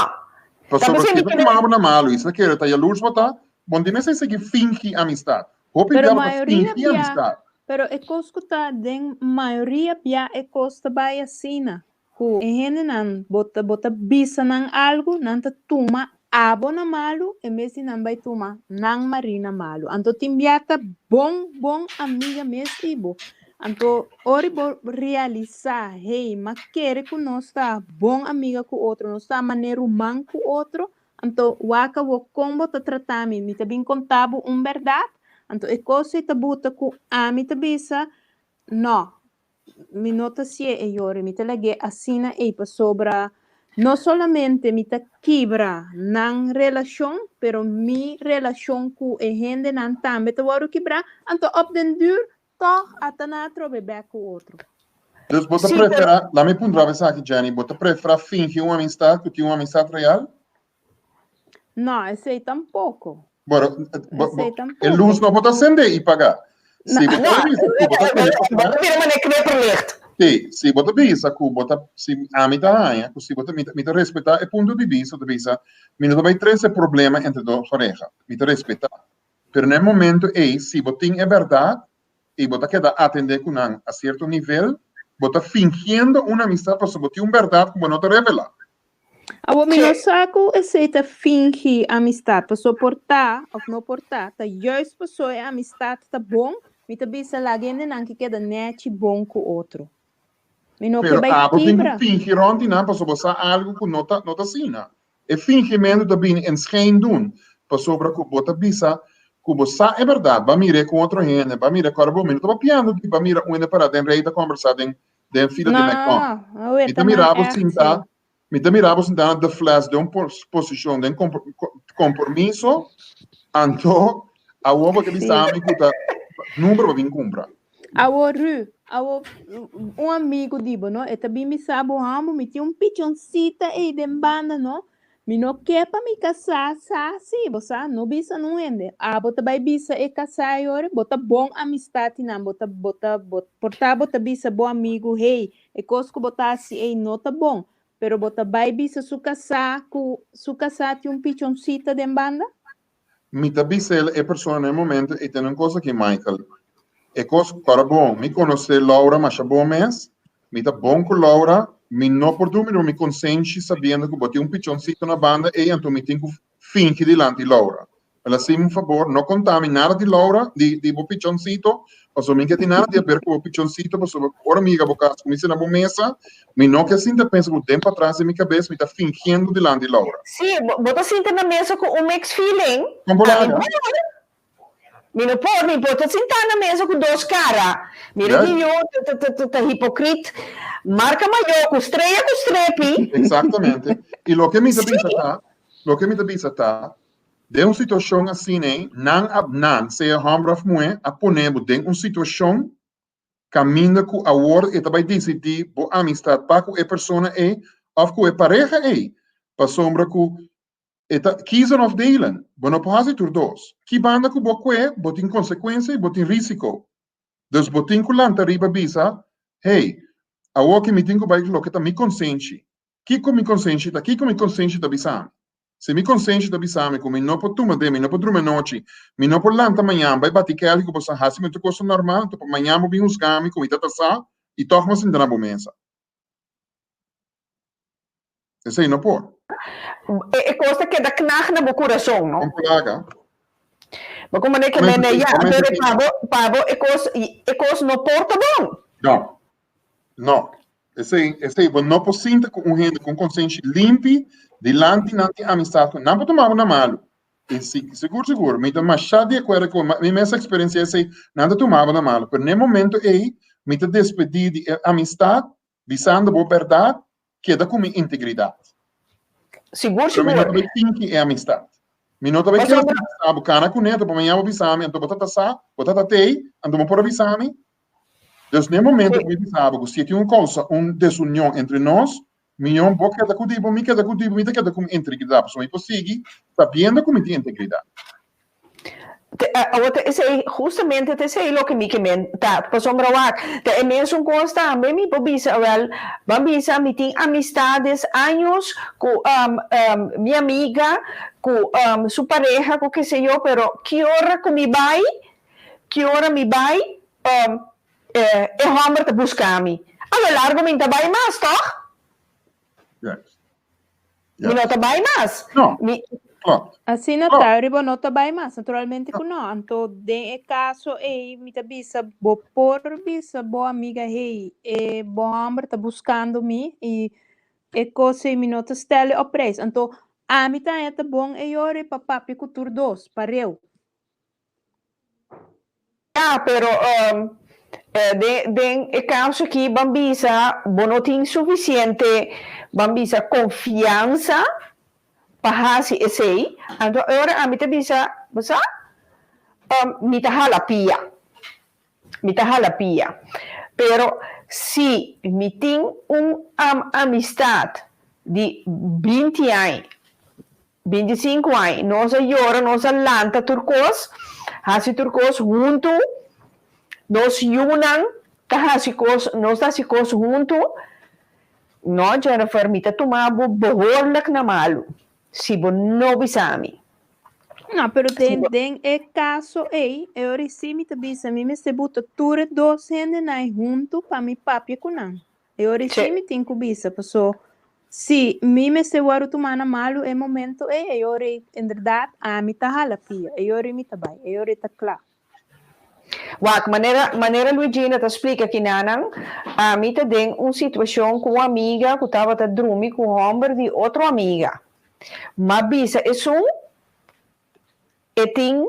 Pasobra si e ta tuma bo na malu i si ta kere ta yalurs bo ta, bo no tin mester sigui fingi amistat. Hopi Pero bia bo ta mayoria fingi bia, amistat. pero e kos ku ta den mayoria bia e kos ta bai asina. Ku e hendenan bo ta bo ta bisa nan algu, nan ta tuma abo na malu en bes di nan bai tuma nan marí na malu. Anto tin bia ta bon bon amiga mes di bo. Anto ora bo realisá, hey, m'a kere ku nos ta bon amiga ku otro, nos ta manera ruman ku otro, anto wak awor kon bo ta trata mi, mi ta bin konta bo un bèrdat, anto e kos ei ta buta ku ami ta bisa, nò, Mi no ta sié e yori, mi ta lag'é asina ei pasobra No solamente mi ta kibra nan relashon, pero mi relashon ku e hendenan tambe ta wòrdu kibrá, anto op den duur tòg ata nan atrobe bèk ku otro. Dus bo ta Sí, pero preferá, laat mi puntra bo esaki Jenny, bo ta preferá fingi un amistad ku tin un amistad real? No, esei tampoko. Bueno, bo, Esei bo, e tampoko. luz no por ta sende i paga. No. Si bo No, ta bisa ku bo ta sende bo ta paga, mira manera knipperlicht. sí, si bo ta bisa ku bo ta, si ami ta haña ku si bo ta, mi ta, mi ta respetá e punto di bista, ta bisa, mi no ta bai trese problema entre dos pareha, mi ta respetá. Pero na e momento ei, si bo tin e bèrdat i bo ta keda atendé ku nan a sierto nivel, bo ta fingiendo un amistad pasobra bo tin un bèrdat ku bo no ta revelá. Awor mi no sa ku esei ta fingi amistad, paso por ta of no por ta, ta juist paso e amistad ta bon, mi ta bisa laga hendenan ki keda nechi bon ku otro. Mi no ke Pero bai abo tin ku kibra. fingi rònt di nan pasobra bo sa algu ku no ta no ta asina. E fingimentu ta bini en schijn doen, pasobra ku bo ta bisa ku bo sa e bèrdat, ba mir'é ku otro hende, ba mir'é kòrda bo, mi no ta papiando di ba mira un hende pará den rei ta kòmbersá den den fila No, di no, McDonald's. no, awe Mi ta ta nan mira bo ègt sinta, sí. mi ta mira bo sinta na de fles den un posishon den kompromiso, anto awor bo ta bisa Sí. mi ku ta number bo bin kumpra. Awor Ru, awor un amigu di bo no, e ta bin bisa bo, Amo, mi tin un pichoncita ei den banda no, mi no ke pa mi kasá sa si, bo sa, no bisa nun hende. Abo ta bai bisa e kasá ei ora, bo ta bon amistad ti nan, bo ta, bo ta, bo, por ta bo ta bisa bo amigu, hey, e kos ku bo ta hasi ei no ta bon, pero bo ta bai bisa su kasá ku su kasá tin un pichoncita den banda? Mi ta bis'el e persona na e momento ei tene un kos aki, Michael. E kos ku ora bon, mi konosé Laura masha bon mes, mi ta bon ku Laura, mi no por durmi riba mi konsenshi sabiendo ku bo tin un pichonsito na banda ei, anto mi tin ku fingi dilanti Laura. El a hasi mi un fabor, no konta mi nada di Laura, di di bo pichonsito, pasobra mi no ke tin nada di haber ku bo pichonsito, pasobra ora mi yega bo kas ku mi senta bo mesa, Mi no ke sinta pensa ku den patras di mi kabes mi ta fingiendo dilanti Laura. Sí, bo ta sinta na mesa ku un mixed feeling. Kon por Ami laga? por. Mi no por, mi por ta sintá na mesa ku dos kara. Mira Juist. ki yu ta ta hipokrit. Marka mayó ku strea ku strepi. Exactamente. I loke mi ta bisa Sí. ta, loke mi ta bisa ta, den un situashon asina, nan a, nan, sea hòmber òf muhé, a pone bo den un situashon kaminda ku awor e ta bai disidí bo amistat pa ku e persona ei òf ku e pareha ei, pasobra ku e ta kiezen òf delen, bo no por hasi tur dos. Ki banda ku bo kue, bo tin konsekuensia i bo tin risiko. Dus bo tin ku lanta riba bisa, Hey, awor ki mi tin ku bai loke ta mi konsenshi. Kiko mi konsenshi ta? Kiko mi konsenshi ta bisa mi? Si mi konsenshi ta bisa mi ku mi no por tuma den, mi no por drumi anochi, mi no por lanta mañan bai bati kèlki ku bo sa hasi mi tur kos normal, anto pa mañan bo bin husga mi ku mi ta tasá i tòg mi a sinta na bo mesa. Esei no por. E kos ta keda knag na bo kurason, no? Kon por laga? Bo ku manera ke mende ya, anto pa bo, pa bo e kos, e kos no por ta bon. No. No. Esei, esei, bo no por sinta ku un hende ku un konsenshi limpi dilanti nan tin amistat ku nan por tuma bo na malu. I si, sigur sigur, mi ta masha di akuerdo ku mi mes a eksperensia esei, nan ta tuma bo na malu. Pero n'e momento ei, mi ta despedí di e amistat bisando bo bèrdat, keda ku mi integridat. Sigur, Pero mi no sigur. ta bai fingi e amistat. Mi no ta bai keda Pasobra. bisa bo kana kuné, anto pa mañana bo bisa mi, anto bo ta ta sa, bo ta ta tei, anto bo por a bisa mi. Dus n'e momento ku mi bisa bo ku si tin un kousa un desunion entre nos, mion bo keda ku di bo, mi keda ku di bo, mi ta keda ku mi integridat, pasobra mi por sigui sabiendo ku mi tin integridat. Awor ta esei, hustamente ta esei loke mi ke men ta, pasobra wak, ta e mesun kos tambe mi por bisa, awel, ban bisa mi tin amistades años ku mi amiga, ku su pareha, ku keseyo, pero ki ora ku mi bai, Ki ora mi bai, e hòmber ta buska mi. A lo largo mi no ta bai mas, tòg? Juist. Mi no ta bai mas. No, Mi. klopt. Asina Klopt. ta, riba no ta bai mas, naturalmente ku no. Anto den e kaso ei mi ta bisa bo por bisa bo amiga, hey, e bo hòmber ta buskando mi i e kos ei mi no ta stèl'e op prijs. Anto ami ta haña ta bon e yori pa papia ku tur dos, pareu. Ya, pero Den e kaso aki ban bisa bo no tin sufisiente, ban bisa, konfiansa pa hasi esei, anto e ora ami ta bisa, bo sa, mi ta hala pia, mi ta hala pia. Pero si mi tin un amistad di binti aña, 25 aña, nos a yora, nos a lanta tur kos, hasi tur kos huntu, nos yunan ta hasi kos, nos ta hasi kos huntu. No, Jennifer, mi ta tuma bo behoorlijk na malu, si bo no bisa mi. No, pero den e kaso ei, e ora sí mi ta bisa, mi mester buta tur e dos hendenan huntu pa mi papia ku nan. E ora sí mi tin ku bisa, paso si mi mester wòrdu tumá na malu e momento ei, e ora ei inderdaad ami ta hala pia, e ora ei mi ta bai, e ora ei ta kla. Wak, manera Luigina ta splika kinanan, ami ta den un situashon ku un amiga ku tabata drumi ku hòmber di otro amiga. M'a bisa esun, e tin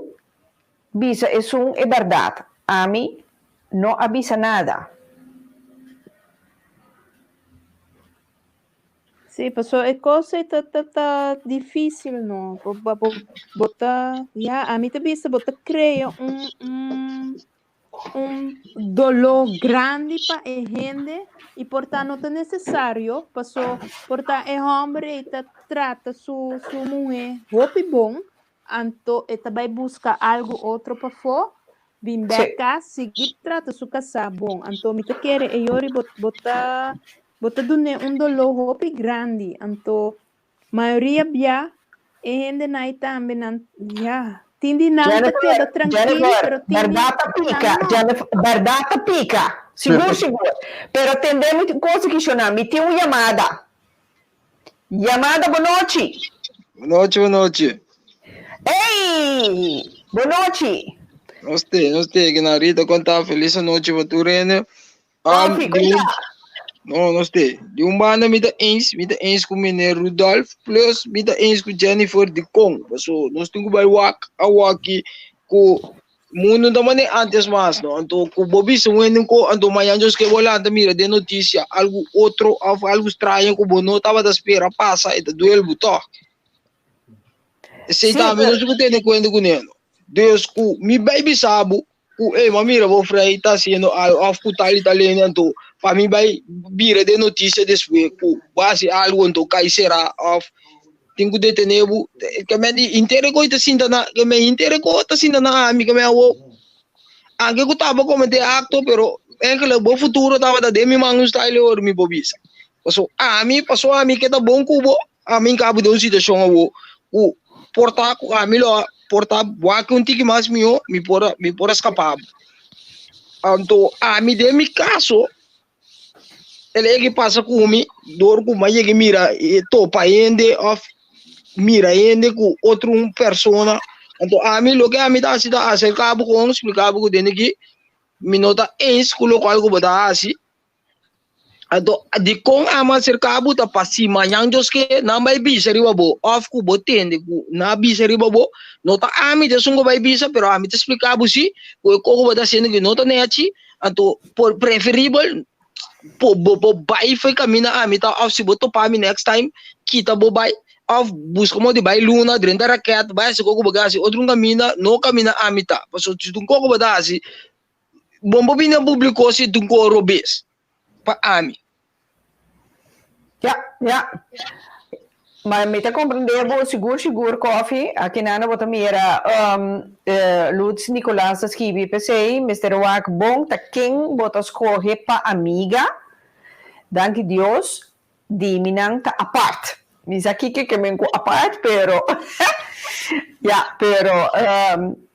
bisa esun e bèrdat. Ami no a bisa nada. Sí, paso e kos ei ta difísil, no. Bo ta, ya, ami ta bisa bo ta krea un doló grandi pa e hende i por ta no ta nesesario, paso por ta e hòmber ei ta trata su muhé hopi bon, anto e ta bai buska algu otro pafó, bin bèk kas, sigui trata su kasá bon. Anto mi ta kere e yori bo ta dun'é un doló hopi grandi. Anto mayoria bia e hendenan ei tambe nan, ya, tin di nan ta keda Jennifer, trankil, Jennifer, pero tin di bèrdat ta nan pika, no. Jennifer, bèrdat ta pika, sigur sigur. Pero tende mi kos aki shona, mi tin un yamada. Yamada, bonochi. Bonochi, bonochi. Ey! Bonochi. Nos te, ku na Rita konta felis anochi pa tur hende. Kofi, Di un, konta. No, nos te. Di un banda mi ta eens ku meneer Rudolf, plus mi ta eens ku Jennifer di Kong. So, nos tin ku bai wak awaki ku mundo ta mane antes mas, no? Anto ku bo bisa un hende ko, anto mañana Dios ke bo lanta mira den notisia algo otro of algo straño ku bo no tabata spera pasa, e ta duel bo toch. Esei tambe pero nos ku tene kuenta kuné, no. Dus ku mi bai bisa bo ku ey, ma mira bo frei ta hasiendo algo of ku tal i tal hende, anto pa mi bai bira den notisia despues ku bo hasi algo anto kai será of tin ku detené bo, ke men di intere ko ta sinta na ke men intere ko ta sinta na ami ke men awo anke ku taba kometé akto, pero enkele bo futuro tabata den mi man un style ora mi por bisa. Paso ami, paso ami ke ta bon ku bo, ami kabo den un situashon awo ku por ta ku ami lo por ta wak un tiki mas mihó, mi por a skapa bo. Anto ami den mi kaso el e pasa ku mi dor ku m'a yega mira e topa hende of mira hende ku otro un persona. Anto ami loke ami ta hasi ta aserká bo kon splika bo ku den aki mi no ta eens ku lokual ku bo ta hasi. Anto di kon ami a aserká bo ta pa si mañan Dios ke nan bai bisa riba bo of ku bo tende ku nan a bisa riba bo, no ta ami ta esun ku bai bisa, pero ami ta splika bo si ku e kos ku bo ta hasiendo ku no ta nechi. Anto por preferibel bo bo bai for kaminda ami ta of si bo topa mi next time kita bo bai of buska modo di bai luna, drenta raket, bai hasi kos ku bo ke hasi otro kaminda, no kaminda ami ta, pasobra si un kos ku bo ta hasi bo no por bini na publiko si un kos robes pa ami. Ja. Maar mi ta komprendé bo sigur sigur, Kofi. Aki nana bo ta mira Lutz Nicolas ta skibi p'esei, Mester wak bon ta ken bo ta skohe pa amiga. Danki Dios, di mi nan ta apart. Mi sa kiko ke men ku apart, pero ja, pero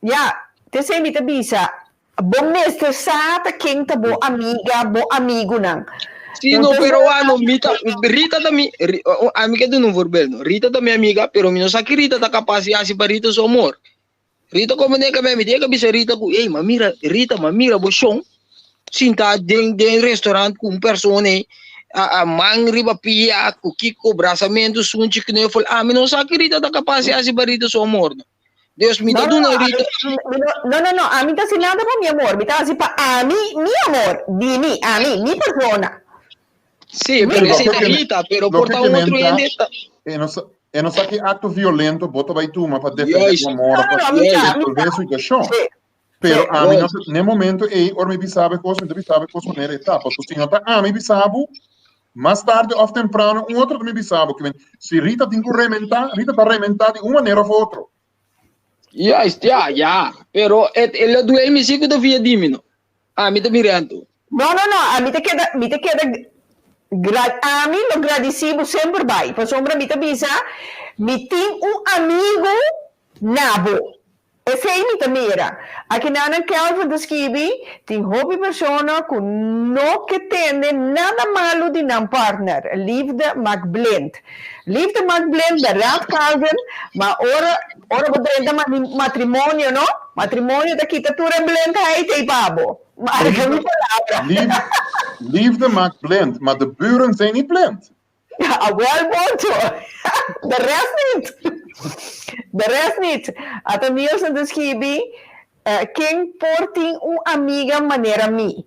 ja, t'esei mi ta bisa, bo mester sa ta ken ta bo amiga, bo amigunan. Sí, no, pero ano, mi ta, Rita ta mi, ami ke duna un voorbeeld, no? Rita ta mi amiga, pero mi no sa ki Rita ta kapas di hasi pa Rita su amor. Rita komunika mi, mi tin ke bisa Rita ku, ey, ma mira, Rita, ma mira bo shon sinta den restaurant ku un persona ei, a man riba pia, ku kiko, brasamentu, sunchi, knuffel. Ami no sa ki Rita ta kapas di hasi pa Rita su amor, no. Dus mi ta No, no, duna no, Rita. mi no, no, no, no, ami ta hasi nada pa mi amor, mi ta hasi pa ami, mi amor, di mi, ami, mi persona. Sí, Mi pero Loke esei ta ke me, Rita, pero por loke ta ke un otro men ta, hende ta. e no sa, e no sa ki akto violento bo ta bai tuma pa defende Juist, bo amor No, of no, pa no, mi sa, juist, mi resolve sa. e situashon. Sí, Pero sí. ami no juist. sa, n'e momento ei, ora mi bisa bo e kos, mi ta bisa bo e kos manera e ta. Pasobra si no ta ami bisa bo, mas tarde of temprano un otro ta mi bisa bo. Ke men, si Rita tin ku rementá, Rita ta rementá di un manera of otro. Juist, ja, ja. Pero et, e lo duel mi si ku ta via di mi no. Ami ta mira anto. No, no, no, ami ta keda, mi ta keda gra, ami lo gradisí bo semper bai, pasobra mi ta bisa, mi tin un amigu na bo. Esei mi ta mira. Akinanan Kelvin ta skibi, Tin hopi persona ku no ke tende nada malu di nan partner. Liefde maakt blind. Liefde maakt blind, bèrdat Calvin? Ma ora ora bo drenta matrimonio no, matrimonio ta kita tur e blindheid ei pa bo. Marka mi palabra. Liefde maakt blind, maar de buren zijn niet blind. Awel boncho. De rest niet. De rest niet. Ata Nielsen ta skibi, Ken por tin un amiga manera mi?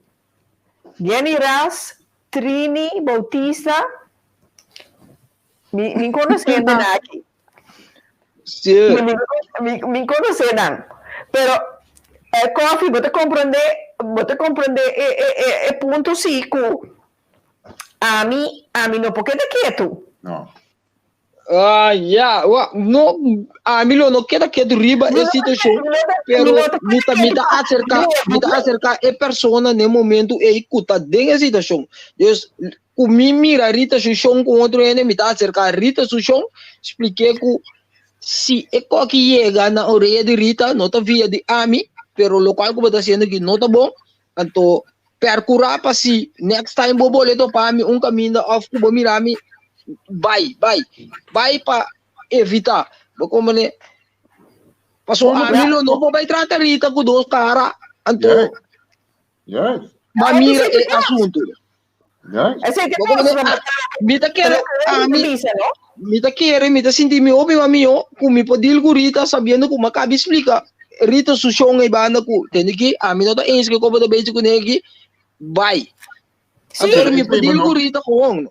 Jenny Ras, Trini Bautista, mi mi konosé hende nan aki. Sí. Mi mi mi konosé nan. Pero Koffie, bo ta komprondé, bo ta komprondé e e e e punto sí ku Ami, ami no por keda ketu. No. Ah, ya. Wa, no, ami lo no keda ketu riba e situacion, pero mi ta, mi ta acerca, mi ta acerca e persona n'e momento ei ku ta den e situacion. Dus, ku mi mira Rita su shon ku otro hende, mi ta acerca Rita su shon, spliké ku si e koki yega na orea di Rita, no ta via di ami, pero lokual ku bo ta hasiendo aki no ta bon, Anto percura pa si next time bo bole topa mi un caminda of cu bo mira mi, bai, bai, bai pa evita. Bo comprende? Paso ami lo no por bai trata Rita cu dos cara, anto Yes. ma mira e asunto. Esei ta Bo comprende? kos, Mi ta kere, ami, bisa, no? mi ta kere, mi ta sinti mi hopi mas mihó ku mi por deal ku Rita sabiendo ku mi a kabi splika Rita su shon ei banda ku tende ki ami no ta eens ku e kopo ta bezig kuné aki, bai. Sí. Anto mi por Esei bo deal no- ku Rita gewoon.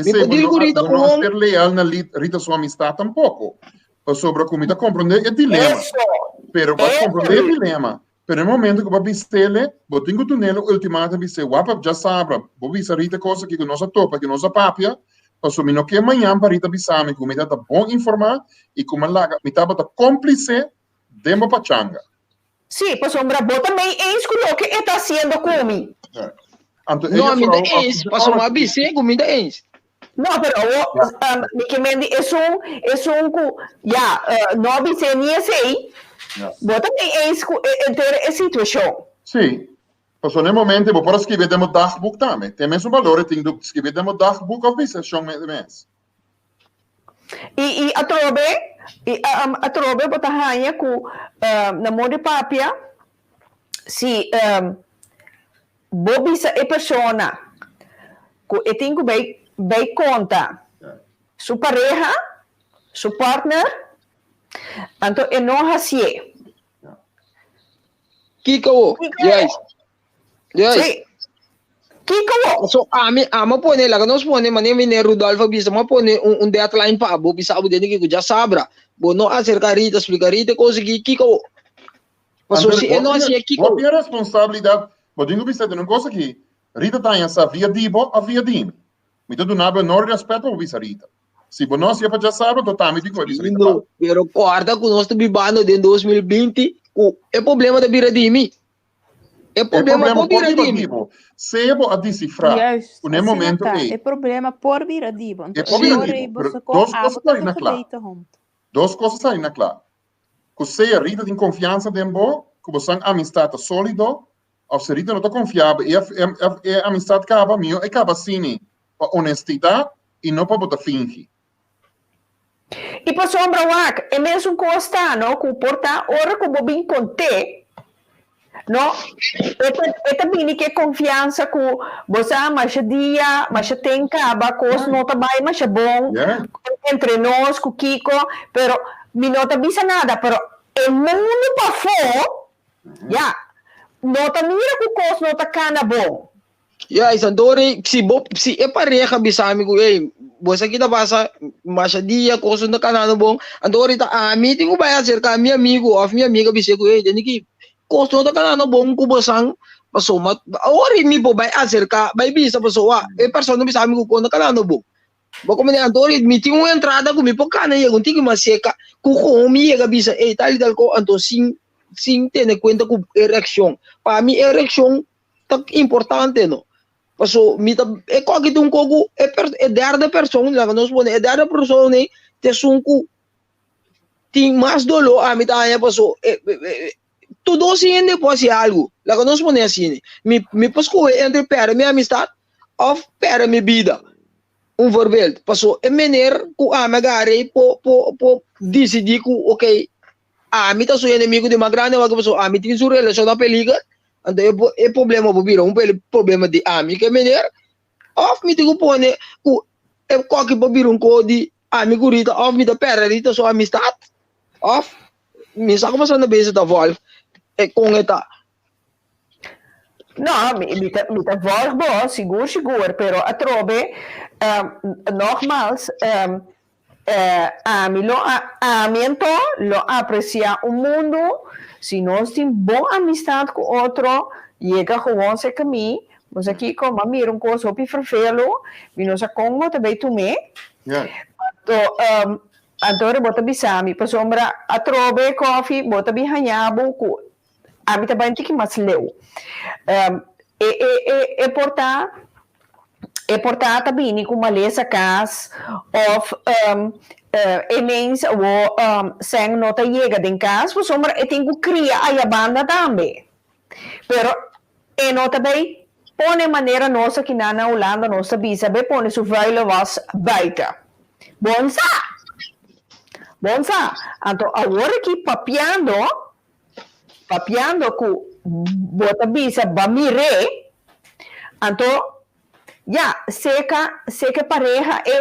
Mi Esei por bo deal no ku a, Rita bo no a gewoon. ser leal na Lit- Rita su amistad tampoco. Pasobra ku mi ta komprondé e dilema. Eso. Pero bo a Eso. komprondé e dilema. Pero e momento ku bo a bis'ele, bo tin ku dun'el un ultimatum i bis'é, Wapa, djasabra, bo bisa Rita kos aki ku nos a topa, ku nos a papia, pasobra mi no ke mañan pa Rita bisa mi ku mi tabata bon informá i ku mi a laga, mi tabata kómplise den bo pachanga. Sí, pasobra bo ta mei eens ku loke e ta hasiendo ku mi. Anto e No, mi ta juffrouw, eens, pasobra mi a bis'é ku mi ta eens. No, pero awo, mi ke mendi esun, esun ku, ya, no a bis'é ni esei, bo ta mei eens ku e enter e situashon. Sí, pasobra na e momento bo por a skibi den bo dagboek tambe. Tin e mesun balor e tin di skibi den bo dagboek òf bisa shon mes. I i atrobe, i atrobe bo ta haña ku na modo di papia, si Bo bisa e persona ku e tin ku bai bai konta su pareha, su partner, anto e no hasié. Kiko wo? Juist. Juist. Sí. Kiko wo? So ami, ami a pone, laga nos pone, manera meneer Rudolf a bisa, mi a pone un, un deadline pa bo, bisa bo den kiko djasabra. Bo no aserka Rita, splika Rita e kos aki, kiko wo? Paso si e no hasié kiko? Bo tin responsabilidad, bo tin ku bisa den un kos aki, Rita ta haña sa via di bo of via di mi. Mi ta duna bo enorme respet pa bo bisa Rita. Si bo no hasié pa djasabra, anto tambe tin ku bai bisa Rita pa. Pero kòrda ku nos ta bibando den 2020 ku e problema ta bira di mi. E problema por bira di mi. Sea bo a desifrá Juist, ku na e asina momento ta. ei. E problema por bira di bo. Anto E por bira e ora di ei bo, bo pero sa kon dos kos abo ta ta na kla. gebeten hond. Dos kos a sali na kla. Ku sea Rita tin konfiansa den bo, ku bosan amistat ta sólido, òf si Rita no ta konfia bo i e amistat kaba, mihó e kaba asini pa onestidat i no pa bo ta fingi. I pasobra wak, e mesun kos ta, no, ku por ta ora ku bo bin kont'é, no, e ta e ta bini ku e konfiansa ku bo sa masha dia, masha ten kaba, kos no ta bai masha bon entre nos ku kiko, pero mi no ta bisa nada, pero. E mundu pafó, ya, no ta mira ku kos no ta kana bon. Ya, i Santori, si bo, si e pareha bisa mi ku, ey, bo sa ki ta pasa, masha dia kos no ta kanando bon, anto orita ami tin ku bai aserka mi amigu òf mi amiga bis'é ku, ey, tende ki kos no ta kanando bon ku bosan, pasobra ora mi por bai aserka, bai bisa pasobra e persona bisa mi ku kos no ta kanando bon. Bo komende anto mi tin un entrada ku mi por kana yega un tiki mas seka ku kon mi yega bisa ey tal i tal ko anto sin sin tene kuenta ku e reakshon. Pa mi e reakshon ta importante no. Paso mi ta e koki ta un ko ku e per e derde person laga nos pone e derde person ei ta esun ku tin mas doló ami ta haña paso e tur dos hende por hasi algu laga nos pone asina mi mi por skohe entre pèrdè mi amistat òf pèrdè mi bida un voorbeeld paso e mener ku ami a gara ei por por por disidí ku okey ami ta su enemigu di mas grandi awor paso ami tin su relashon na peliger anto e e problema por bira un problema di ami ku e mener òf mi tin ku pone ku e koki por bira un ko di ami ku Rita òf mi ta pèrdè Rita su amistat òf mi sa ku boso na bezig ta vòlg e kon e ta. No, mi mi ta mi ta vòlg bo sigur sigur pero atrobe nogmals ami lo a ami anto lo apresiá un mundu si nos tin bon amistat ku otro yega gewoon serka mi bo sa kiko mi a mira un kos hopi fervelo mi no sa kon bo ta bay tum'é anto Anto ora bo ta bisa mi, pasobra atrobe kofi bo ta bin haña bo ku ami ta bai un tiki mas leu. E e e e por ta e por ta ta bini ku malesa kas òf e mens awor sèn no ta yega den kas pasobra e tin ku kria aya banda tambe. Pero e no ta bai pone manera nos akinan na Hulanda nos ta bisa bai pone su vuile was buiten. Bon sa! Bon sa! Anto awor aki papiando, papiando ku bo ta bisa ba mir'é, anto ya, seka, seka e pareha e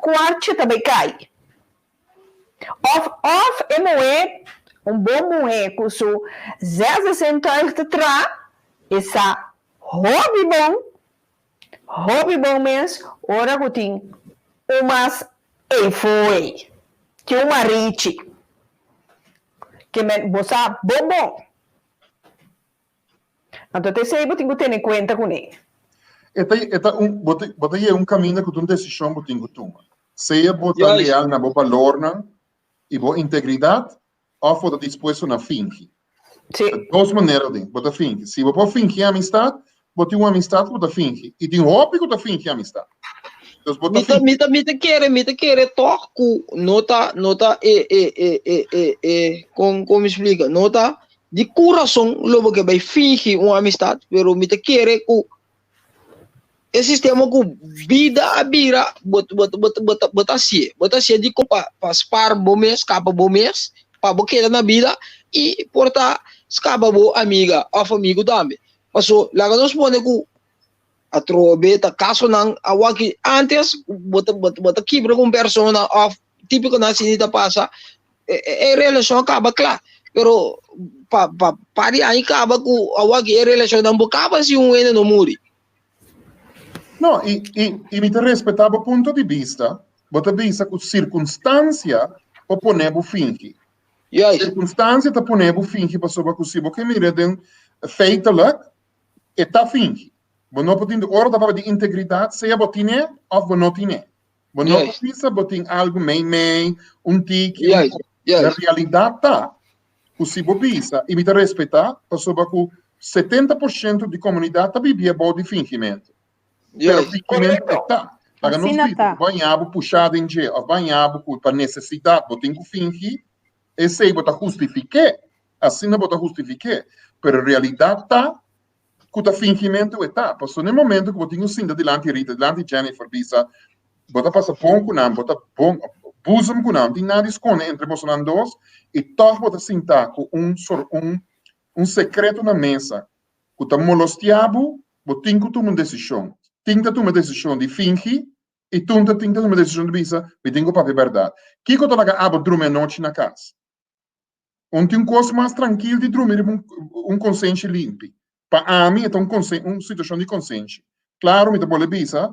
kwartje ta bai kai. Of of e muhé, un bon muhé ku su zesde zintuig ta tra, e sa hopi bon, hopi bon mes ora ku tin un mas eifoei, ki un marichi. Ke men bo sa bon bon. Anto ta esei bo tin ku tene kuenta kuné. E ta e ta un bo ta bo ta yega un kaminda ku ta un desishon bo tin ku tuma. Sea bo ta leal na bo balornan i bo integridat òf bo ta dispuesto na fingi. Sí. Ta dos manera tin, bo ta fingi. Si bo por fingi amistat, bo tin un amistat ku bo ta fingi. I tin hopi ku ta fingi amistat. Dus bo ta Mi ta, fingi. mi ta, mi ta kere, mi ta kere tòg ku no ta, no ta e, e, e, e, e, e, kon, kon mi splika? No ta Di kurason lo bo ke bai fingi un amistat, pero mi ta kere ku e sistema ku bida a bira, bo bo bo bo bo ta hasié. Bo ta hasié dikon pa pa spar bo mes, skapa bo mes, pa bo keda na bida i por ta skapa bo amiga òf amigu tambe. Paso laga nos pone ku atrobe ta kasonan awaki antes bo ta bo ta kibra ku un persona òf típikonan asina ta pasa e relashon a kaba kla pero pa pa par di aña kaba ku awaki e relashonnan bo kaba si un hende no muri. No, i i i mi ta respetá bo punto di bista, bo ta bisa ku sirkunstansia por pone bo fingi. Juist. Sirkunstansia ta pone bo fingi pasobra ku si bo ke mira den feitelijk e ta fingi. Bo no por tin ora ta papia di integridat sea bo tin'é òf bo no tin'é. Bo no por bisa bo tin algu mei mei, un tiki, un Juist, juist. La realidat ta ku si bo bisa, i mi ta respetá, pasobra ku 70% di komunidat ta bibia bou di fingimentu. Pero Juist. fingimentu e ta. Laga nos Asina bisa ta. ku bo haña bo pushá den dje òf bo haña bo ku pa nesesidat bo tin ku fingi, esei bo ta hustifik'é. Asina bo ta hustifik'é. Pero realidat ta ku ta fingimentu e ta. Pasobra na e momento ku bo tin ku sinta dilanti Rita, dilanti Jennifer, bisa bo ta pasa bon ku nan, bo ta bon boezem ku nan, no tin nada di skonde entre bosonan dos, i tòg bo ta sinta ku un un un sekreto na mesa ku ta molostia bo, bo tin ku tuma un desishon. Tin ta tuma e desishon di fingi i tun ta tin ta tuma e desishon di bisa mi tin ku papia bèrdat. Kiko ta laga abo drumi anochi na kas? Un tin un kos mas trankil di drumi riba un un konsenshi limpi. Pa ami e ta un konsen un situashon di konsenshi. Klaro mi ta bolbe bisa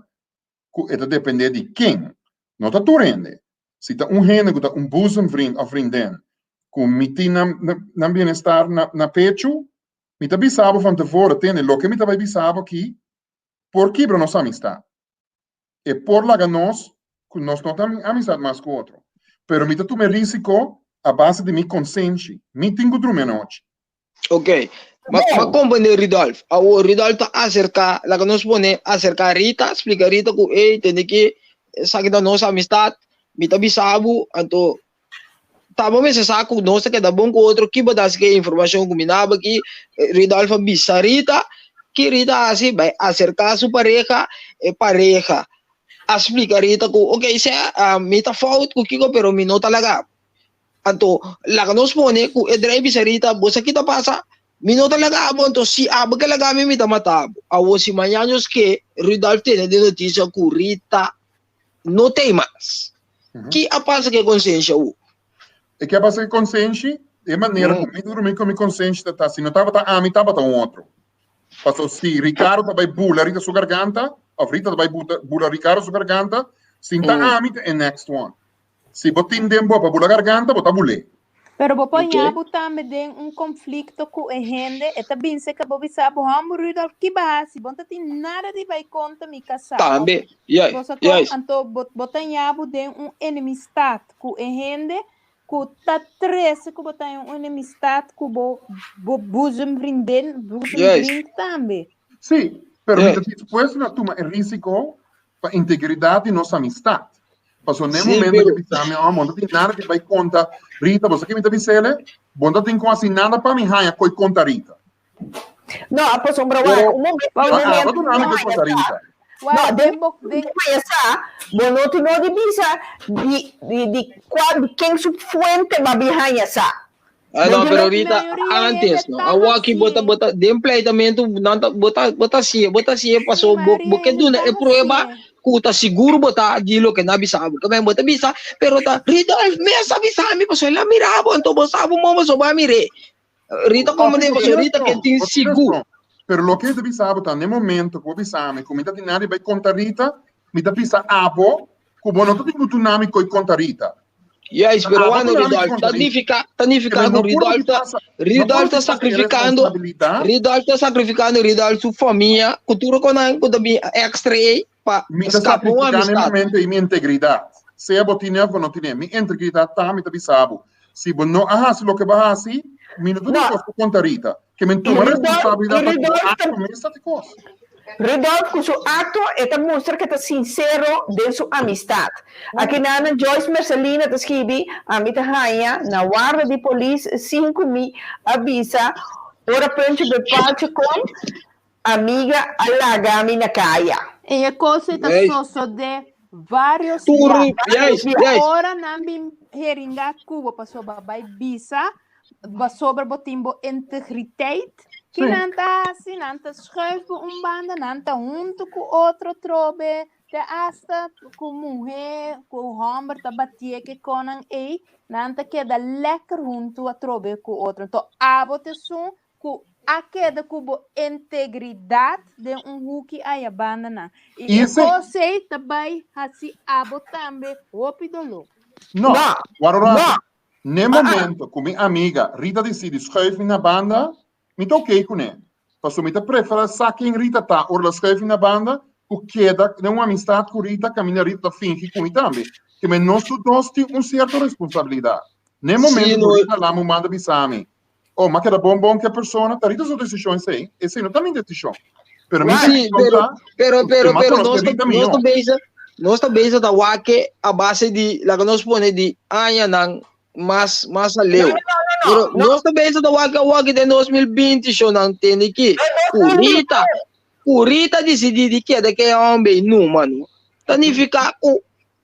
ku e ta dependé di ken. No ta tur hende. Si ta un hende ku ta un boezemvriend òf vriendin ku mi tin nan nan bienestar na na pechu, mi ta bisa bo van tevoren, tende, loke mi ta bai bisa bo aki por kibra nos amistat. E por laga nos ku nos no ta amistat mas ku otro. Pero mi ta tuma e risiko a base di mi konsenshi. Mi tin ku drumi anochi. Ok. Ma, ma comprende Rudolf. Awo Rudolf ta acerca, laga nos pone acerca Rita, splica Rita ku ey tende ki esaki ta nos amistad, mi ta bisa bo, anto ta bo mester sa ku nos ta keda bon ku otro, ki bo ta hasi ku e informashon ku mi naba aki, Rudolf a bisa Rita, ki Rita a hasi? Bai acerca su pareha, e pareha a splica Rita ku ok sea mi ta fout ku kiko pero mi no ta laga bo. Anto, laga nos pone ku e drei bisa Rita, bo sa ki ta pasa? Mi no ta laga abo, anto si abo ke laga mi, mi ta mata abo. Awor si mañan nos ke, Rudolf tene den notisia ku Rita no t'ei mas. Ki a pasa ku e konsensha awo? E ke a pasa ku e konsenshi? E manera ku mi durmi ku mi konsenshi ta ta, si no tabata ami, tabata un otro. Paso si Ricardo ta bai bula Rita su garganta, òf Rita ta bai bula Ricardo su garganta, sin ta ami ta e next one. Si bo tin den bo pa bula garganta, bo ta bul'é. Pero bo por ña bo tambe den un konflikto ku e hende, e ta binse ka bo bisa bo, Hòmber Rudolf, ki bo hasi? Bo no ta tin nada di bai konta mi kasá. Tambe, juist, Bo sa kon? juist. Anto bo bo ta ña bo den un enemistat ku e hende ku ta trese ku bo ta den un enemistat ku bo bo boezemvriendin, boezemvriend tambe. Sí, pero mi ta dispuesto na tuma e risiko pa integridat di nos amistat. Pasobra n'e momento ke bisa mi, oh, bo no tin nada di bai konta Rita, bo sa ke mi ta bis'el? Bo no ta tin ku hasi nada pa mi haña koi konta Rita. No, pasobra wak, un momento, un Ah, momento bo duna mi koi konta Rita. No, den den sa, bo no tin no di bisa di di di kua di ken su fuente bo a bin haña sa. Ah, no, pero ahorita antes, no. Awor aki bo ta, bo ta, den pleitamento, nan ta, bo ta, bo ta siye, bo ta siye paso bo, bo ke duna e prueba ku ta sigur bo ta di loke nan a bisa bo. Ke men bo ta bisa, pero ta Rudolf mes a bisa mi paso el a mira bo, anto bo sa bo momo so bo a mir'é. Rita como de paso Rita ke tin sigur. Pero loke mi ta bisa bo ta, n'e momento ku bo bisa mi ku mi ta tin nada di bai konta Rita, mi ta bisa abo ku bo no ta tin ku duna mi koi konta Rita. Juist, pero wano Rudolf, ta nifica, ta nifica ku Rudolf ta, Rudolf ta sacrificando, Rudolf ta sacrificando Rudolf su famia, ku tur konan ku ta bin extra ei pa Mi ta skapa un sacrifica na e amistad. momento ei mi integridad. Sea bo tine of bo no tine, mi integridad ta mi ta bisa bo, si bo no a hasi loke bo a hasi, mi no ta No. dispuesto pa konta Rita. Ke mi tuma I Rudolf, responsabilidad i pa ku bo Rudolf ta acto mes ta di kos. Rudolf ku su akto e ta mustra ku e ta sinsero den su amistat. Aki nan Joyce Mercelina ta skibi, Ami ta haña na warda di polis sin ku mi a bisa ora puntje bij paaltje kom, amiga a laga mi na kaya. I e kos ei ta sosodé vários Tur, bia. juist, juist. Ora nan bin heringa ku bo pasobra bai bisa pasobra bo tin bo integriteit, ki nan ta hasi? Nan ta schuif bo un banda, nan ta huntu ku otro trobe, te asta ku muhé, ku hòmber ta batié ke konan ei, nan ta keda lèker huntu atrobe ku otro. Anto abo ta esun ku a keda ku bo integridat den un huki aya bandanan. I e kos ei ta bai hasi abo tambe hopi doló. No, wak. N'e momento ku mi amiga Rita disidi schuif mi na banda, mi ta okey kuné. Pasobra mi ta preferá sa ken Rita ta ora el a schuif mi na banda ku keda den un amistat ku Rita kaminda Rita ta fingi ku mi tambe. Ke men nos tur dos tin un sierto responsabilidat. N'e momento ku Rita lama un banda bisa mi, Oh, m'a keda bon bon ku e persona, ta Rita su desishon esei. Esei no ta mi desishon. Pero mi Sí, desishon pero, ta pero, ku pero, m'a pero konosé nos ta, Rita nos mihó. ta bezig, nos ta bezig ta wak a base di, laga nos pone di añanan mas, mas No, aleu. no, no, no, Pero no. nos ta bezig ta wak awor den 2020 shownan tende ki Den ku 2020. Rita, ku Rita disidí di keda ku e hòmber ei numa no. Ta nifiká ku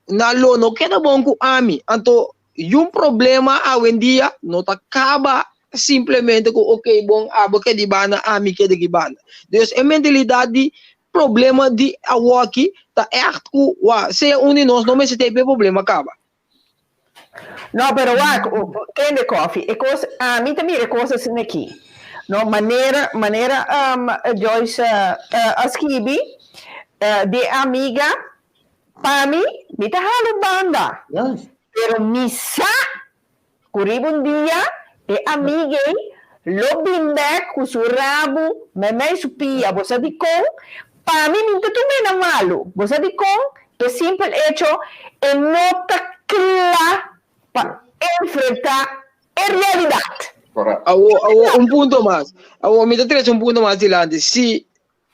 Na lo no keda bon ku ami. Anto yun problema awendia no ta kaba simplemente ku ok bon abo ke di banda ami ke di ki banda. Dus e mentalidat di problema di awoki ta ègt ku wa sea un di nos no mester ta e problema kaba. No, pero wak, tende Koffie, e kos, ami ta mira e kos asina aki. No, manera, manera um, Joyce uh, a skibi, uh, di e amiga, pa mi, mi ta hala un banda. Juist. Pero mi sa ku riba un dia e amiga ei lo bin bek ku su rabu meimei su pia. Bo sa dikon? Pa mi, mi no ta tum'é na malu. Bo sa dikon? P'e simpel echo e no ta kla pa enfrentá e realidat. Correcto. Awo, awo, un punto mas. Awo, mi ta trece un punto mas dilanti. Si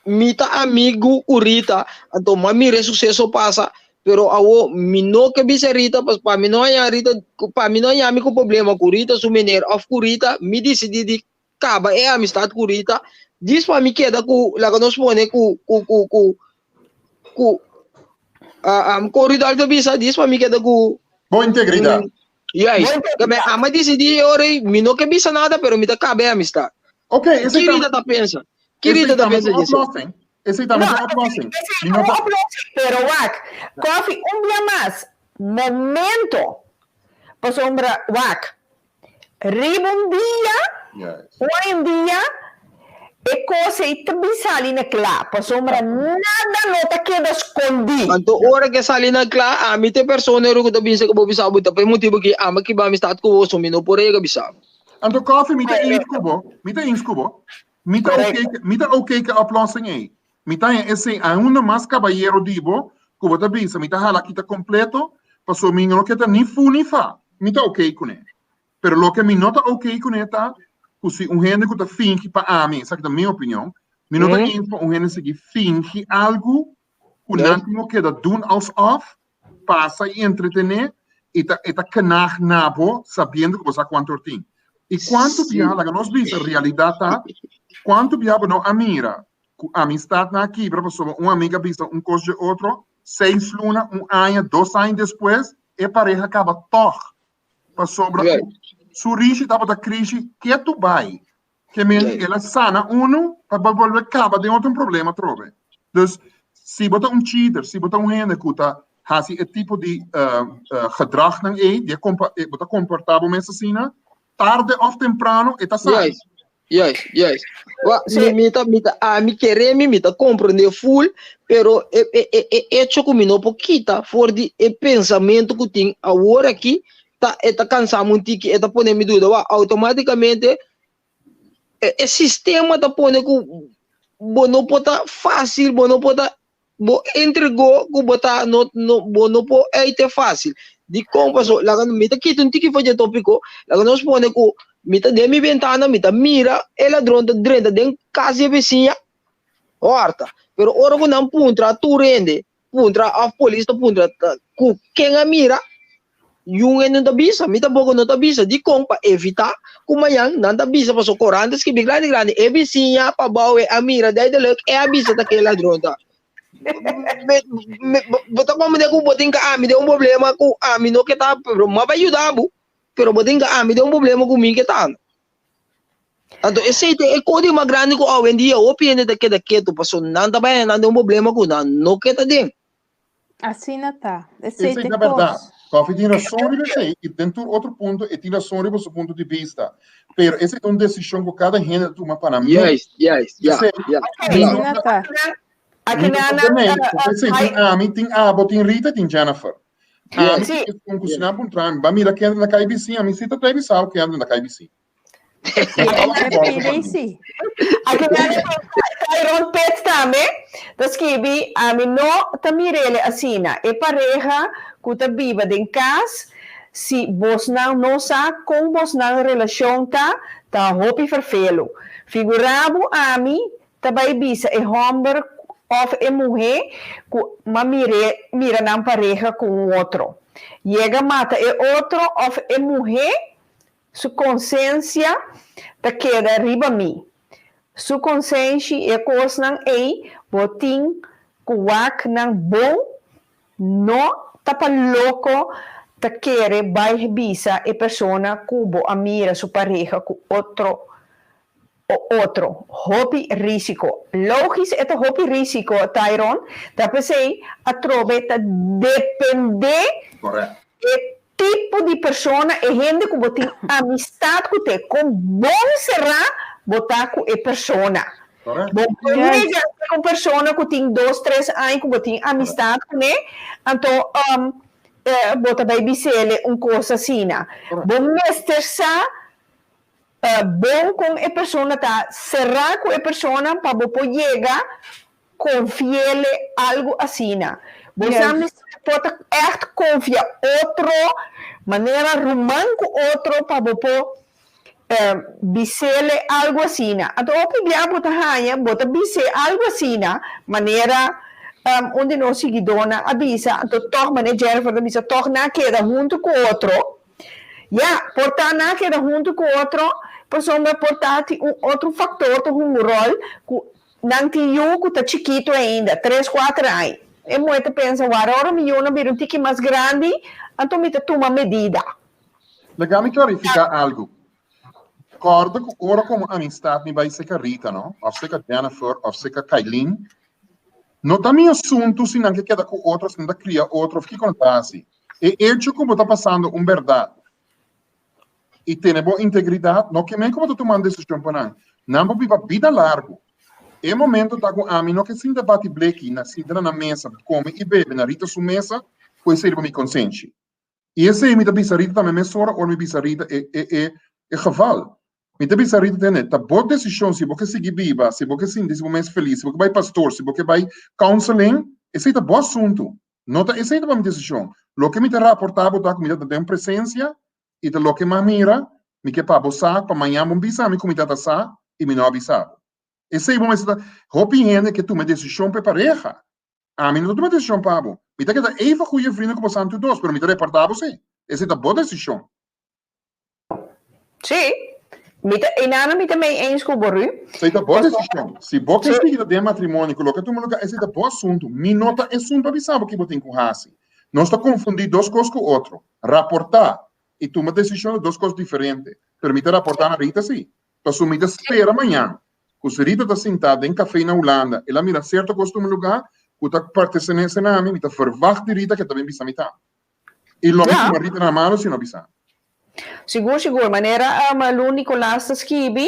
mi ta amigu ku Rita, anto m'a mira e suceso pasa, pero awo mi no ke bisa Rita, pas pa mi no haña Rita, pa mi no haña mi ku problema ku Rita su meneer of ku Rita, mi disidí di kaba e amistad ku Rita, djis pa mi keda ku, laga nos pone ku, ku, ku, ku, ku, uh, um, ku Rudolf ta bisa, djis pa mi keda ku Bo integridad. Juist. Bo integridad. Kame ama disidí e ora ei, mi no ke bisa nada, pero mi ta kaba e amistad. Ok, esei Ki ta Rita ta pensa? Ki esei Rita ta tambe pensa ta di esei? oplossing. Esei tambe No, ta oplossing. esei Mi ta no un ta oplossing, pero wak, Koffie, un bia mas, momento, pasobra wak, Riba un dia, oi un dia, e kos ei ta bin sali na kla, pasobra nada no ta keda skondí. Anto ora ke sali na kla, ami ta e persona ku ta bisa ku bo bisa bo ta pa e motibu ki ami a kiba amistat ku bo, so mi no por yega bisa bo. Anto Koffie, mi ta eens ku bo, mi ta eens ku bo. Mi ta oké, mi ta oké ku e oplossing ei. Mi ta haña esei aunda mas kabayero di bo ku bo ta bisa mi ta hala kita kompleto pasobra mi no ke ta ni fu ni fa. Mi ta oké kuné. Pero loke mi no ta oké kuné ta ku si un hende ku ta fingi pa ami, esaki ta mi opinion, mi no ta eens pa un hende sigui fingi algu ku nan tin ku keda dun alsof pasa i entretené i ta e ta knag na bo sabiendo ku bo sa kuantu or tin. I kuantu biaha, laga nos bisa, realidat ta, kuantu biaha bo no a mira ku amistatnan a kibra pasobra un amiga a bisa un kos dje otro, seis luna, un aña, dos aña despues e pareha kaba tòg pasobra ku su rishi tabata krishi ketu bai. Ke men el a sana unu pa bo bolbe kaba den otro problema atrobe. Dus si bo ta un cheater, si bo ta un hende ku ta hasi e tipo di gedragnan ei, di e bo ta komportá bo mes asina, tarde òf temprano e ta sali. Juist, juist, juist. Wa, mi, mi ta, mi ta, ami kere mi, mi ta komprendé full, pero e, e, e, e echo ku mi no por kita for di e pensamentu ku tin awor aki, ta, e ta kansa mi un tiki, e ta pone mi duda. Wa, automáticamente e, e sistema ta pone ku bo no por ta fácil, bo no por ta, bo entregó ku bo ta, no, no, bo no por eite fácil. Dikon? Paso, laga, mi ta kita un tiki for dje tópiko, laga nos pone ku mi ta den mi bentana, mi ta mira e ladron ta drenta den kas di e bisiña, hòrta. Pero ora ku nan puntra tur hende, puntra of polis ta puntra ku ken a mira, yun e no ta bisa, mi tampoco no ta bisa, dikon? Pa evita ku mañan nan ta bisa pasobra korant ta skibi grandi grandi e bisiña pabou e a mira duidelijk e a bisa ta ke ladron ta. Bo ta komprende ku bo tin ka ami den un problema ku ami no ke ta pero mi a bai yuda bo pero bo tin ka ami den un problema ku mi ke ta. Anto esei ta e kos di mas grandi ku awendia hopi hende ta keda ketu pasobra nan ta bai nan den un problema ku nan no ke ta den. Asina ta. Esei Esei ta e ta bèrdat. kos. Koffie tin rason riba esei i den tur otro punto e tin rason riba su punto di bista. Pero esei ta un desishon ku kada hende ta tuma pa nan mes. Juist, juist, ja, Esei, ja. mi no Asina ta, ta. Aki mi no nan ta nan temei. Esei tin ami, tin abo, tin Rita, tin Jennifer. Ami Sí. esun ku si nan puntra mi, ba mira kende na KBC, ami si ta trae bisao kende na KBC. Tyron Pitt tambe ta skibi, Ami no ta mir'el asina. E pareha ku ta biba den kas, si bosnan no sa kon bosnan relashon ta, ta hopi ferfelu. Figurá bo ami ta bai bisa e hòmber òf e muhé ku m'a mir'é mira nan pareha ku un otro. Yega mata e otro òf e muhé Su konsensia ta keda riba mi. Su konsenshi e kosnan ei bo tin ku wak nan bon no ta pa loko ta kere bai bisa e persona ku bo a mira su pareha ku otro o otro. Hopi risiko. Logis e ta hopi risiko Tyron ta p'esei atrobe ta depende e. tipo di persona e hende ku bo tin amistat ku te, kon bon será bo ta ku e persona. Bo por yega ku un persona ku tin dos, tres aña ku bo tin amistat kuné, anto bo ta bai bis'ele un kos asina. Bo mester sa bon kon e persona ta, será ku e persona pa bo por yega Confiele algo asina. Bo sa mester por ta echt confia otro, manera ruman cu otro pa bo por bisele algo asina. Anto hopi bia bo ta haña bo ta bis'é algo asina, manera un di nos siguidónan a bisa, anto tòg manera Jennifer ta bisa tòg nan a keda huntu cu otro. Ya, por ta nan a keda huntu cu otro pasobra por ta tin un otro factor ta hunga un ròl cu Nan tin yu ku ta chikitu ainda, tres, kuater aña. E muhé ta pensa, Wara ora mi yunan bira un tiki mas grandi, anto mi ta tuma medida. Laga mi klarifiká algu. Kòrda ku ora komo amistat mi bai seka Rita, no? Òf seka Jennifer, òf seka Kailin. No ta mi asuntu si nan ke keda ku otro, si nan ta kria otro, òf kiko nan ta hasi. E echo ku bo ta pasando un bèrdat i tene bo integridat no ke men ku bo ta tumando desishon pa nan. Nan por biba bida largu. E momento ta ku ami no ke sinta bati bleki na sinta na nan mesa kome i bebe na Rita su mesa ku esei riba mi konsenshi. I esei mi ta bisa Rita tambe mesora ora mi bisa Rita e e e e geval. Mi ta bisa Rita tende ta bo desishon si bo ke sigui biba, si bo ke sinti si bo mes felis, si bo ke bai pastor, si bo ke bai counseling, esei ta bo asuntu. No ta esei ta pa mi desishon. Loke mi ta raportá bo ta ku mi ta den presensia i ta loke mi a mira, mi ke pa bo sa pa mañan bo bisa mi ku mi ta sa i mi no a bisa bo. Esei bo mester ta. Hopi hende ke tuma e desishon pa e pareha. Ami no ta tuma desishon pa bo. Mi ta keda even goeie vrienden ku bo santu dos, pero mi ta reportá bo si. Esei ta bo desishon. Sí, mi ta, einan mi ta mee eens ku bo, Ru. Esei ta bo desishon. Si bo ke sigui ta den matrimonio ku loke tuma lugá, esei ta bo asuntu. Mi no ta esun pa bisa bo ki bo tin ku hasi. Nos ta konfundí dos kos ku otro. Raportá i tuma desishon ta dos kos diferente. Pero mi ta raportá na Rita sí. Pasobra mi ta spera mañan ku si Rita ta sintá den kafé na Hulanda, el a mira sierto kos tuma lugá ku ta pertenesé na mi, mi ta verwagt di Rita ku e ta bin bisa mi tambe. I lo mi tuma Rita na mano si no bisa. Sigur sigur, manera Lu Nicolaas ta skibi,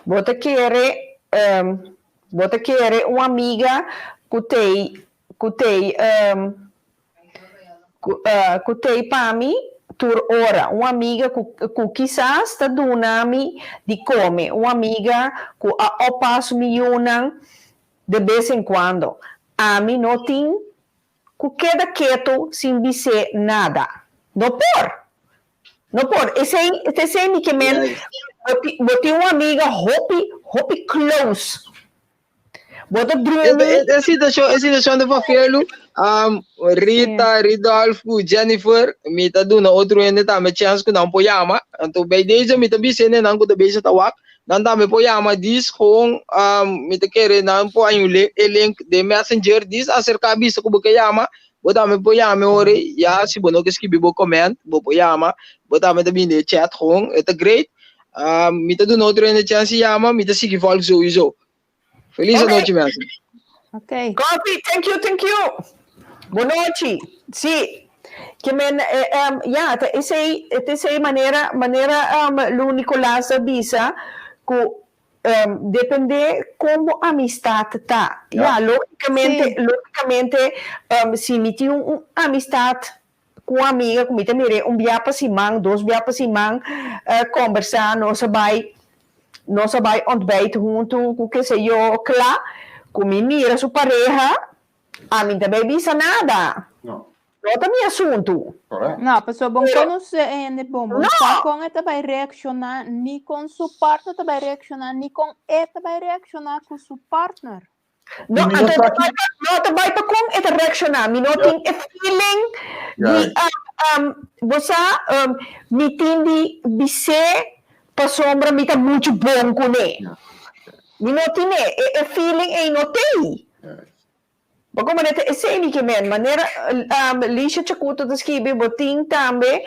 bo ta kere bo ta kere un amiga ku tei ku tei ku tei pa mi tur ora, un amiga ku ku kisas ta duna mi di kome, un amiga ku a oppas mi yunan de bes en kuando. Ami no tin Ku keda ketu sin bis'é nada. No por! No por. Esei, esei mi ke men, bo tin, bo tin un amiga hopi, hopi close. Bo ta drumi. E, e situashon, e situashon ta papelu. Um, Rita, Ridolf, ku Jennifer, mi ta duna otro hende tambe chance ku nan por yama. Anto bij deze mi ta bisa hende nan ku ta bezig ta wak, Nan tambe por yama dis gewoon um, mi ta kere nan por haña un link, e link den messenger dis aserka bisa ku bo ke yama bo tambe por yama ora ya si bo no ke skibi bo comment bo por yama bo tambe ta bini den chat gewoon e ta great um, mi ta duna otro hende chance yama mi ta sigui volg sowieso Feliz Ok. anochi mensen. Ok. Coffee, thank you, thank you. Bon nochi. Sí. Ke men, eh, em, ja, ta esei, ta esei manera, manera em, Lu Nicolaas a bisa ku em, depende kon bo amistad ta. Ja. Ja, logicamente, Sí. logicamente em, si mi tin un, un amistad ku un amiga ku mi ta mir'é un bia pa siman, dos bia pa siman, eh, kombersá, nos a bai Nos a bai ontbijt huntu ku keseyo kla ku mi mira su pareha, ami ta bai bisa nada. No. No ta mi asuntu. Correct. No, pasobra bon Pero konosé e hende bon, bon no! sa kon e ta bai reakshoná, ni kon su partner ta bai reakshoná, ni kon e ta bai reakshoná ku su partner. No, I mi no anto sa ta ki. bai pa, no ta bai pa kon e ta reakshoná. Mi no Ja. tin e feeling di, Juist. um, bo sa, um, mi tin di bis'é pasobra mi ta muchu bon kuné. Ja. Mi no tin'é, e, e feeling ei no t'ei. Juist. Bo komprende? Ta esei mi ke men. Manera, um, Lisha Chakuto ta skibi, bo tin tambe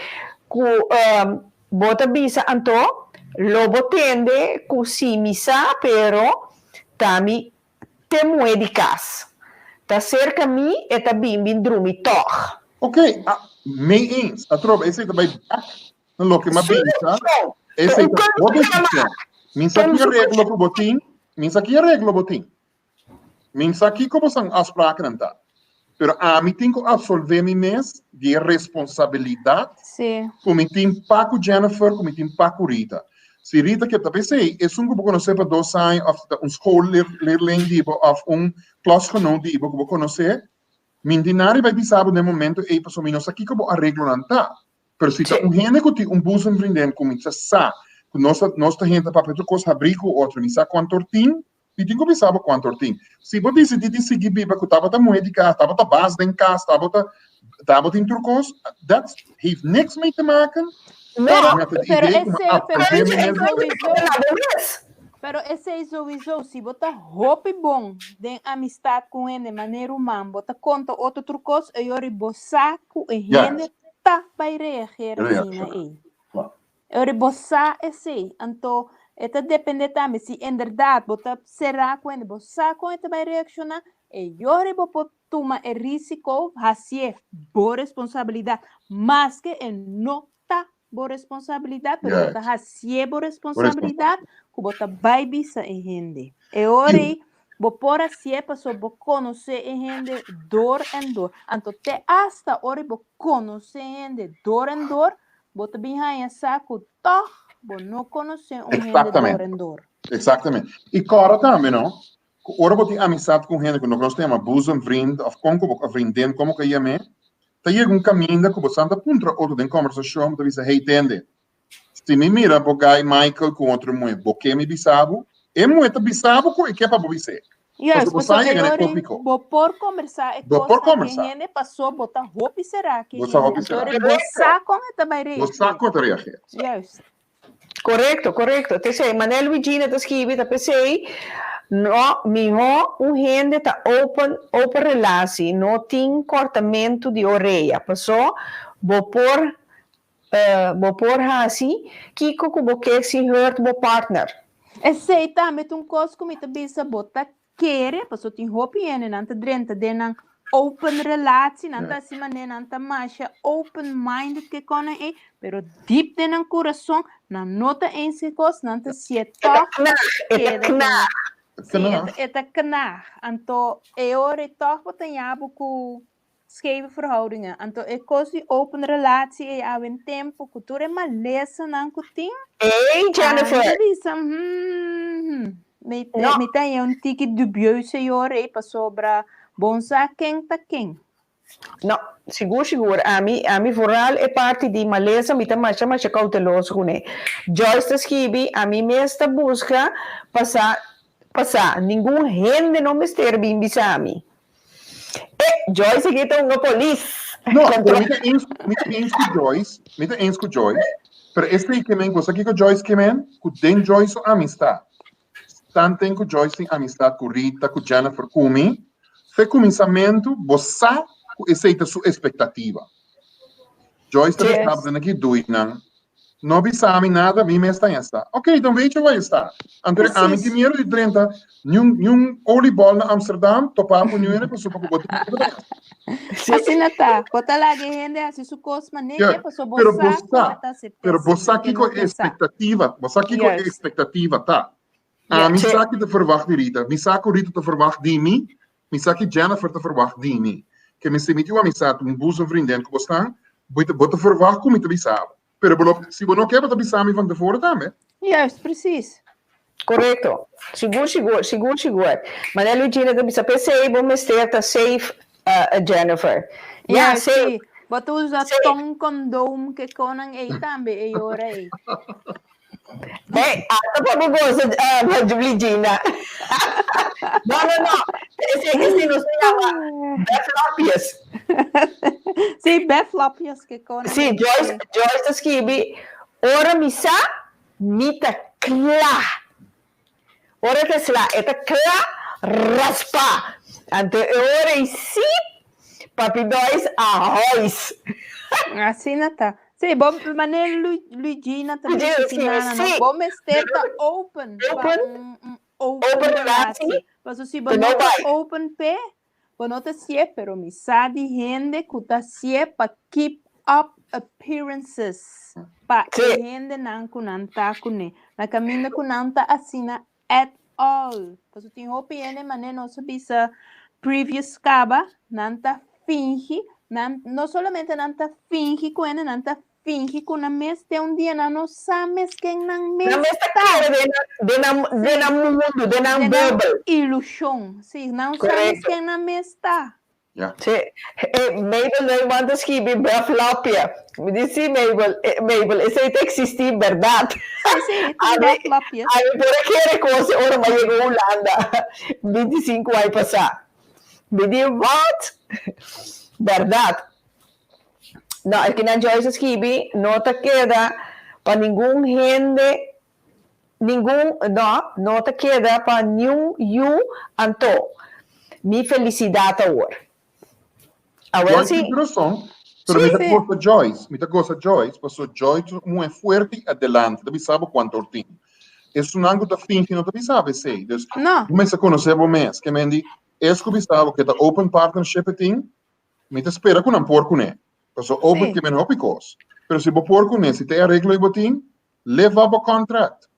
ku, um, bo ta bisa anto, lo bo tende ku si mi sa, pero ta mi te muhé di kas. Ta serka mi e ta bin bin drumi tòg. Ok, a, mee eens. Atrobe, esei ta bai bek na loke m'a Su bisa. desishon. Esei Un ta bo keuze ku el a desishon. mak. Mi sa Ta un ki su areglo ku bo tin, mi sa ki areglo bo tin. Mi sa kiko bosan afsprakennan ta. Pero ami tin ku absolvé mi mes di e responsabilidat Sí. ku mi tin pa ku Jennifer, ku mi tin pa ku Rita. Si Rita ke ta p'esei, esun ku bo konosé pa dos aña òf ta un schoolleerling di bo òf un klasgenoot di bo ku bo konosé, mi no tin nada bai bisa bo den e momento ei pasobra mi no sa kiko bo areglonan ta. Pero si ta un hende ku tin un boezemvriendin ku mi ta sa ku nos ta nos ta hende ta papia tur kos habrí ku otro, mi sa kuantu or tin, Mi tin ku bisa bo kuantu or tin. Si bo disidí di sigui biba ku tabata muhé di kas, tabata bas den kas, tabata tabatin tur kos, dat heeft niks mee te maken No, met het Pero idee ku esei, mi pero absolveer mi esei mes di sowieso. na bo mes. Pero esei sowieso, si bo ta hopi bon den amistad ku hende manera ruman, bo ta konta otro tur kos, e yori bo sa ku e hende Juist. ta bai reageer asina Reacciona. ei. Klaar. Ora bo sa esei, anto e ta depende tambe si inderdaad bo ta será ku hende, bo sa kon e ta bai reakshoná, e yori bo por tuma e risiko, hasié bo responsabilidat, maske e no ta bo responsabilidat, pero bo ta Juist. hasié bo Bo responsabilidat responsabilidat. ku bo ta bai bisa e hende. E ora I ei bo por hasié pasobra bo konosé e hende dor en dor. Anto te asta ora bo konosé hende dor en dor, Bo ta bin haña sa ku tòg bo no konosé un hende dor Exactamente. en dor. Exactamente. I kòrda tambe, no, ku ora bo tin amistat ku un hende ku nos ta yama boezemvriend òf kon ku bo, òf vriendin, komo ku a yam'é, ta yega un kaminda ku bo san ta puntra otro den kòmbersashon, bo ta bisa, Hey, tende, si mi mira bo guy Michael ku un otro muhé, bo ke mi bisa bo? E muhé ta bisa bo ku e ke pa bo bis'é. Juist, Pasobra bo sa pasobra yega na e yori tópiko. bo por kombersá e Bo por kosnan ku e kombersá. hende pasó bo ta hopi será ku e Bo sa hende. hopi Anto será. yori bo sa kon e ta bai Bo sa reageer. kon e ta reageer. Juist. Korekto, korekto. T'esei, manera Luigina ta skibi ta p'esei, no, mihó un hende ta open, open relatie, no tin kòrtamentu di orea, pasó bo por, bo por hasi kiko ku bo ke sin hurt bo partner. Esei tambe ta un kos ku mi ta bisa bo ta kere, pasobra tin hopi hende nan ta drenta den nan open relatie, nan ta hasi manera nan ta masha open minded ke konan ei, pero diep den nan kurason nan no ta eens ke kos, nan ta sié E ta tòg knaag, e ta keda ku knaag. Sí, e ta knaag. Anto e ora ei tòg bo ta ña bo ku Scheve verhoudingen. Anto e kos di open relatie ei awe en tempo ku tur e malesanan ku tin. Ey Jennifer! Ami ta bisa hmm, mi, No. mi ta haña un tiki dubioso e ora ei pasobra bon sa ken ta ken. No, sigur sigur. Ami, ami vooral e parti di malesa mi ta masha masha kouteloso kuné. Joyce ta skibi, ami mes ta buska pa sa, pa sa, ningun hende no mester bin bisa mi. E Joyce aki ta hunga polis. No, pero mi ta eens, mi ta eens ku Joyce, mi ta eens ku Joyce, pero esei ke men, bo sa kiko Joyce ke men? Ku den Joyce su amistad, tanten ku Joyce tin amistad ku Rita, ku Jennifer, ku mi, fe kuminsamentu bo sa ku esei ta su espektativa. Joyce ta bisa bo den aki duinan, No bisa mi nada, mi mes ta esta. Ok, dan weet je waar je staat. Anto ami tin miedo di drenta niun niun oliebol na Amsterdam, topa ku niun hende pasobra ku bo tin miedo ta esta. Asina ta, bo ta laga e hende hasi su kos manera Ja, ke pasobra bo pero bo sa ku sa, e ta asept'é pero bo asina, sa ke kiko no e ke sa. expectativa, bo sa kiko e Juist. expectativa ta. Ami Sí. sa ki ta verwacht di Rita, mi sa ku Rita ta verwacht di mi, Mi sa ki Jennifer ta verwagt di mi. Ke mi si mi tin un amisad, un boezem vriendin ku bo stan, bo ta bo ta verwagt ku mi ta bisa bo. Pero bo lo, si bo no ke, bo ta bisa mi van tevoren tambe. Juist, precies. Korekto. Sigur, sigur, sigur, sigur. Manera Luigina ta bisa, p'esei bo mester ta safe, Jennifer. Ya, Juist, safe. si. Bo ta usa Safe. tong kondoom ke konan ei tambe e ora ei. Hey, ata pa bo goza, Luigina. No, no, no. Ese, ese nos ta llama beflopjes. Sí, beflopjes ke konan Sí, ei, Joyce, sí. Joyce ta skibi, ora mi sa, mi ta kla. Ora ta sla, e ta kla raspa. Anto e ora ei sí, Papi Dois a huis. Asina ta. Sí, bo manera Luigina ta Luigina bisa ta skibi, Sinana, no? sí. Bo mester ta open pa Open. un, un open Open relatie. relatie. Paso si bo Te no no ta bai. open p'e, Bo no ta hasié, pero mi sa di hende ku ta hasié pa keep up appearances pa e hendenan ku nan ta kuné. Na kaminda ku nan ta asina at all. Pasobra tin hopi hende manera nos a bisa previous kaba, nan ta fingi, nan no solamente nan ta fingi ku hende, nan ta fingi ku nan mes te un dia nan no sa mes ken nan mes Nan mes ta ta. kere den nan, den nan, den nan mundu, den nan Den nan bubbel. ilushon. Sí, nan no sa mes Korekto. ken nan mes ta. Ja. Sí. E Mabel Neumann ta skibi Bef Lapia. Mi di sí Mabel, e Mabel, esei ta eksistí bèrdat. Sí, sí, tin Ami, Bef Lapias. ami por a kere kos e ora m'a yega Hulanda 25 aña pasá. Mi di, Wat? Bèrdat. No, esaki nan Joyce a skibi, no ta keda pa ningun hende, ningun, no, no ta keda pa niun yu, anto mi felisidat awor. Awel Joyce si. tin rason, pero mi ta gosa Joyce, mi ta gosa Joyce, pasobra Joyce ta un muhé fuerte i adelante, ta bisa bo kuantu or tin. Esunnan ku ta fingi no ta bisa bo esei. Dus, No. bo mester konosé bo mes. Ke men di, es ku bisa bo ke ta open partnership e tin, Mi ta spera ku nan por kuné. Pasobra open Sí. ke men hopi kos. Pero si bo por kuné, si ta e areglo ei bo tin, live up bo contract.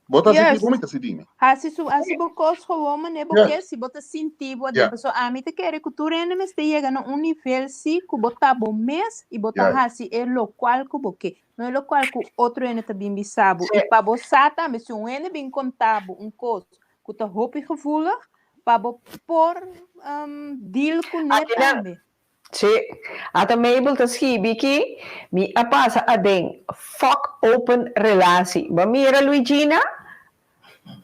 Bo ta hasi Juist. bo, mi ta hasi di mi. Hasi su hasi bo kos gewoon manera bo Juist. ke si bo ta sinti bo aden. Ja. Pasobra ami ta kere ku tur hende mester yega na un nivel si ku bo ta bo mes i bo ta Juist. hasi e lokual ku bo ke. No e lokual ku otro hende ta bin bisa bo. Sí. I pa bo sa tambe si un hende bin konta bo un kos ku ta hopi gevoelig, pa bo por um, deal kuné Akinan, tambe. sí. Ata Mabel ta skibi ki mi a pasa aden fuck open relatie. Bo a mira Luigina?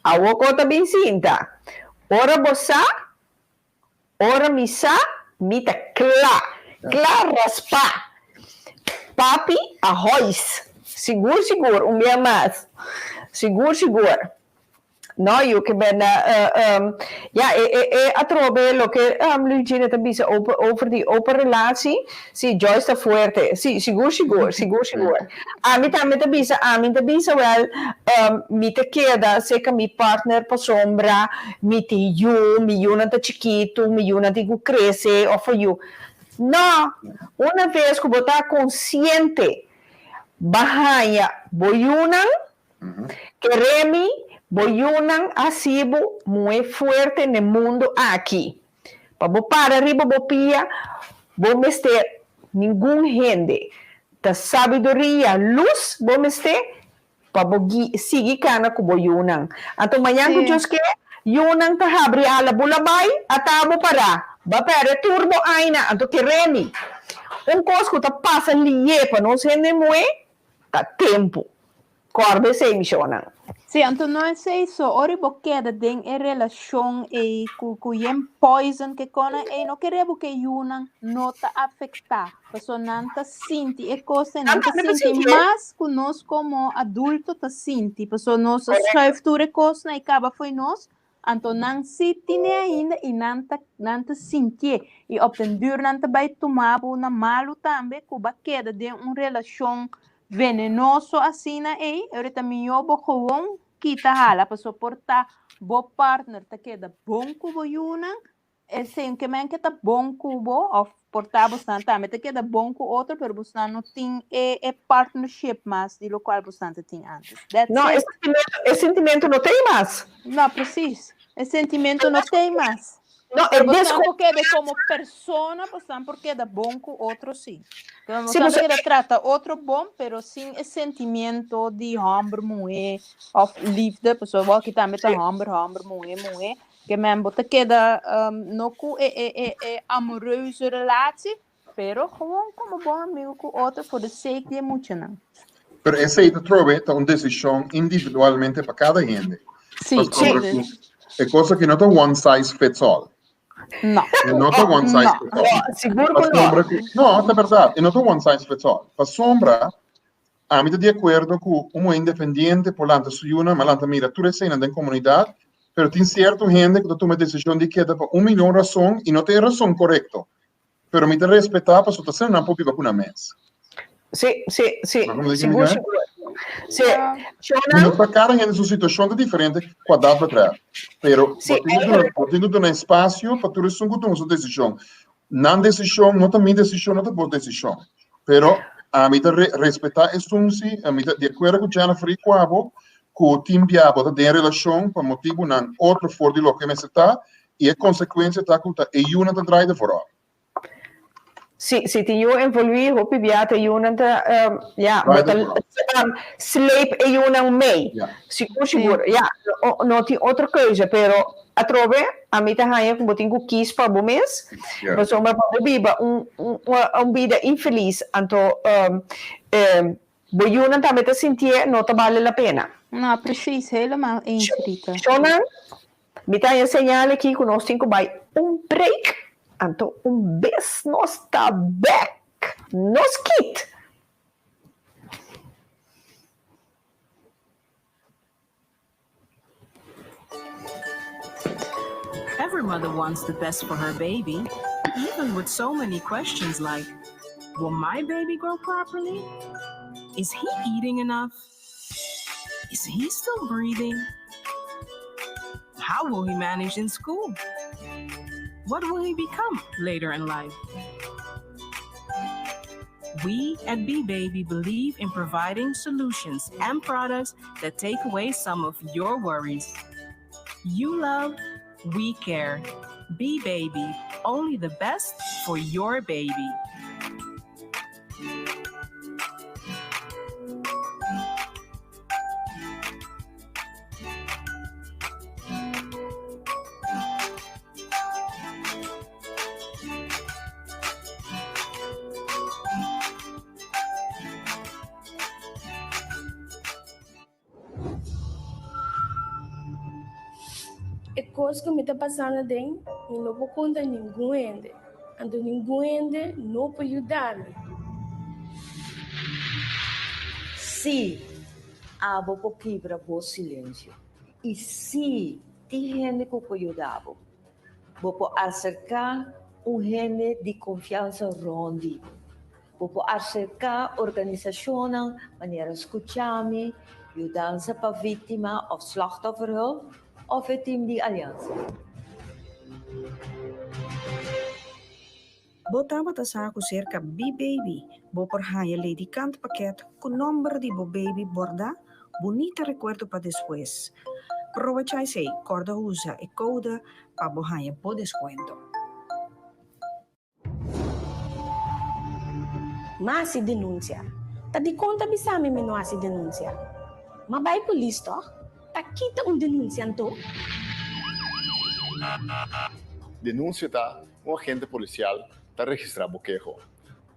Awo ko ta bin sinta. Ora bo sa, ora mi sa, mi ta kla. Kla raspa. Papi a hois. Sigur sigur, un bia mas. Sigur sigur. No, yu ke ben ya e e e atrobe loke Luigina ta bisa over over di open relatie, si Joyce ta fuerte, si sigur sigur sigur sigur. Ami tambe ta bisa ami ta bisa wel mi ta keda serka mi partner pasobra mi tin yu, mi yunan ta chikitu, mi yunan tin ku krese of for yu. No, una ves ku bo ta konsiente ba haña bo yunan Kere mi, bo yunan a hasi bo muhé fuerte n'e mundu aki. Pa bo para riba bo pia, bo mester ningun hende. Ta sabiduria, lus bo mester pa bo sigui kana ku bo yunan. Anto mañan ku Dios ke, yunan ta habri ala bula bai, ata bo pará. Ba pèrdè tur bo aina. Anto kere mi, un kos ku ta pasa lié pa nos hende muhé ta tempu. Kòrda esei, mishonnan. Sí, anto no esei so, ora bo keda den e relashon ei ku ku yen poison ke kona ei no kere bo ke yunan no ta afektá, pasobra nan ta sinti e kos ei, nan Nan ta tambe ta sinti sintié. mas ku nos komo adulto ta sinti, pasobra nos a Korekto. schuif tur e kosnan ei kaba fo'i nos, Anto nan si tine ainda i nan ta nan ta sintié i op den duur nan ta bai tuma bo na malu tambe ku bo a keda den un relashon venenoso asina ei, ora ta mihó bo gewoon kita hala pasobra por ta bo partner ta keda bon ku bo yunan Esei ke men ke ta bon ku bo of por ta bosnan tambe ta keda bon ku otro pero bosnan no tin e e partnership mas di lokual bosnan ta tin antes. That's No, e it. sentimento, e sentimento no t'ei mas. No, precies. E sentimento no t'ei mas. No, e Pero bosnan desconfianza. por keda komo persona, bosnan por keda bon ku otro sí. Pero Sí, bosnan ta pasobra keda trata otro bon, pero sin e sentimiento di hòmber, muhé of liefde, pasobra bo aki tambe ta Sí. hòmber, hòmber, muhé, muhé. Ke men bo ta keda no ku e e e e amoroso relatie, pero gewoon komo bon amigo ku otro for the sake di e muchanan. Pero esei ta trobe ta un desishon individualmente pa kada hende. Sí, Pasobra sí. ku e kos aki no ta one size fits all. No. E no ta one size No. fits all. No, sigur ku no. Pasobra ku, no, ta bèrdat, e no ta one size fits all. Pasobra Ami ta di akuerdo ku un muhé independiente por lanta su yunan, ma lanta mira tur eseinan den komunidat, pero tin sierto hende ku ta tuma e desishon di keda pa un miyon rason i no ta e rason korekto. Pero mi ta respetá pasobra ta asina nan por biba ku nan mes. Sí, sí, sí, Bo komprendé sigur, kico mi sigur. Sí. Mi no ta kada hende su situashon ta diferente kua dat betreft. Pero bo tin ku duna, bo tin ku duna espasio pa tur esun ku tuma su desishon. Nan desishon no ta mi desishon, no ta bo desishon. Pero ami ta re respetá esun si, ami ta di akuerdo ku Jennifer i ku abo ku tin bia bo ta den relashon pa motibunan otro for di loke mester ta i e konsekuensia ta ku ta e yunan ta draai dervoor òf. Si, si tin yu envolví, hopi bia ta yunan ta, ya, bo ta sleep e yunan mee. Sigur, sigur. Ya, no tin otro keuze, pero atrobe ami ta haña ku bo tin ku kis pa bo mes, pasobra pa bo biba un un bida infelis, anto bo yunan tambe ta sintié, no ta bale la pena. No, precies, helemaal eens, Rita. Shonnan, Mi ta haña señal aki ku nos tin ku bai un break, anto un bes nos ta bek. Nos kit! Every mother wants the best for her baby, even with so many questions like, Will my baby grow properly? Is he eating enough? Is he still breathing? How will he manage in school? What will he become later in life? We at B Baby believe in providing solutions and products that take away some of your worries. You love, we care. Be Baby, only the best for your baby. E kos ku mi ta pasando aden, mi no por konta ningun hende, anto ningun hende no por yuda mi. Sí, abo por kibra bo silensio. I sí, tin hende ku por yuda bo. Bo por aserká un hende di konfiansa rònt di bo. Bo por aserká organisashonnan manera Skuchami, Yudansa pa Víktima òf Slachtofferhulp òf e tim di Aliansa. Bo tabata sa ku serka B-Baby bo por haña ledikant pakèt ku nòmber di bo baby bòrdá? Bunita rekuerdo pa despues. Probechá esei, kòrda usa e kode pa bo haña bo deskuento. M'a hasi denunsia. Ta dikon ta bisa mi mi no hasi denunsia? M'a bai polis tòg? Ta kita un denunsia anto? Denunsia ta un agente polisial ta registrá bo keho.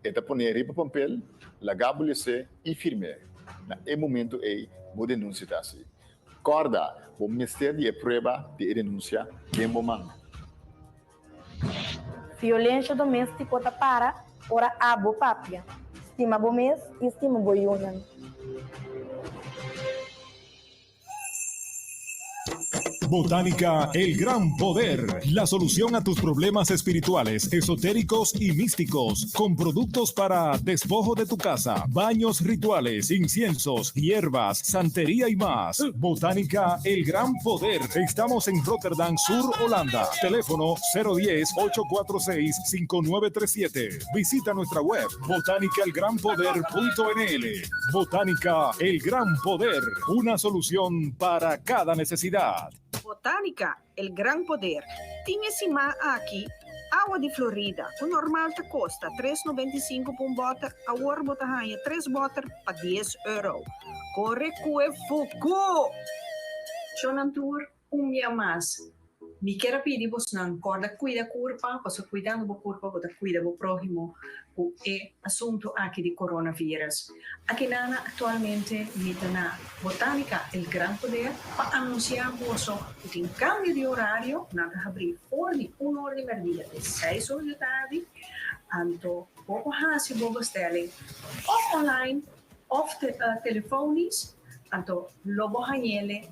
E ta pon'é riba pampel, laga bo les'é i firm'é. Na e momentu ei bo denunsia ta hasi. Kòrda, bo mester di e prueba di e denunsia den bo man. Violencia domestico ta para ora abo papia. Stima bo mes y stima bo yunan. Botánica El Gran Poder, la solución a tus problemas espirituales, esotéricos y místicos, con productos para despojo de tu casa, baños rituales, inciensos, hierbas, santería y más. Botánica El Gran Poder. Estamos en Rotterdam Sur, Holanda. Teléfono 010-846-5937. Visita nuestra web botánicaelgranpoder.nl. Botánica El Gran Poder, una solución para cada necesidad. Botánica El Gran Poder tin e siman aki awa di Florida ku normal ta kosta tres 95 pa un bòter, awor bo ta haña tres bòter pa dies euro. Kore ku e fuku! Shonnan tur, un bia mas mi kier a pidi bosnan kòrda kuida kurpa, pasobra kuidando bo kurpa bo ta kuida bo próhimo ku e asuntu aki di coronavirus. Akinana aktualmente mi ta na Botánica El Gran Poder pa anunsiá boso ku tin kambio di orario, nan ta habrí for di un or di mèrdia te seis or di tardi, anto bo por hasi bo bestelling òf online òf telefonisch, anto lo bo hañ'ele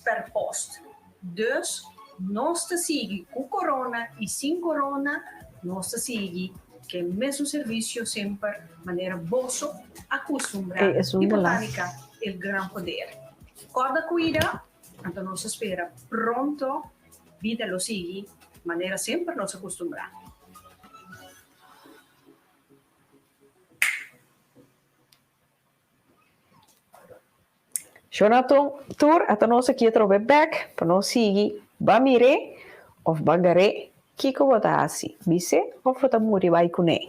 per post. Dus nos ta sigui ku corona i sin corona, nos ta sigui. Ke mesun servisio semper manera boso a kustumbrá Ey, esun di de las. Botánica El Gran Poder. Kòrda kuida, anto nos a spera pronto bida lo sigui manera semper nos a kustumbrá. Shona tur ata nos aki atrobe bek pa nos sigui ba mir'é of ba gar'é kiko bo ta hasi bis'é of bo ta muri bai kuné.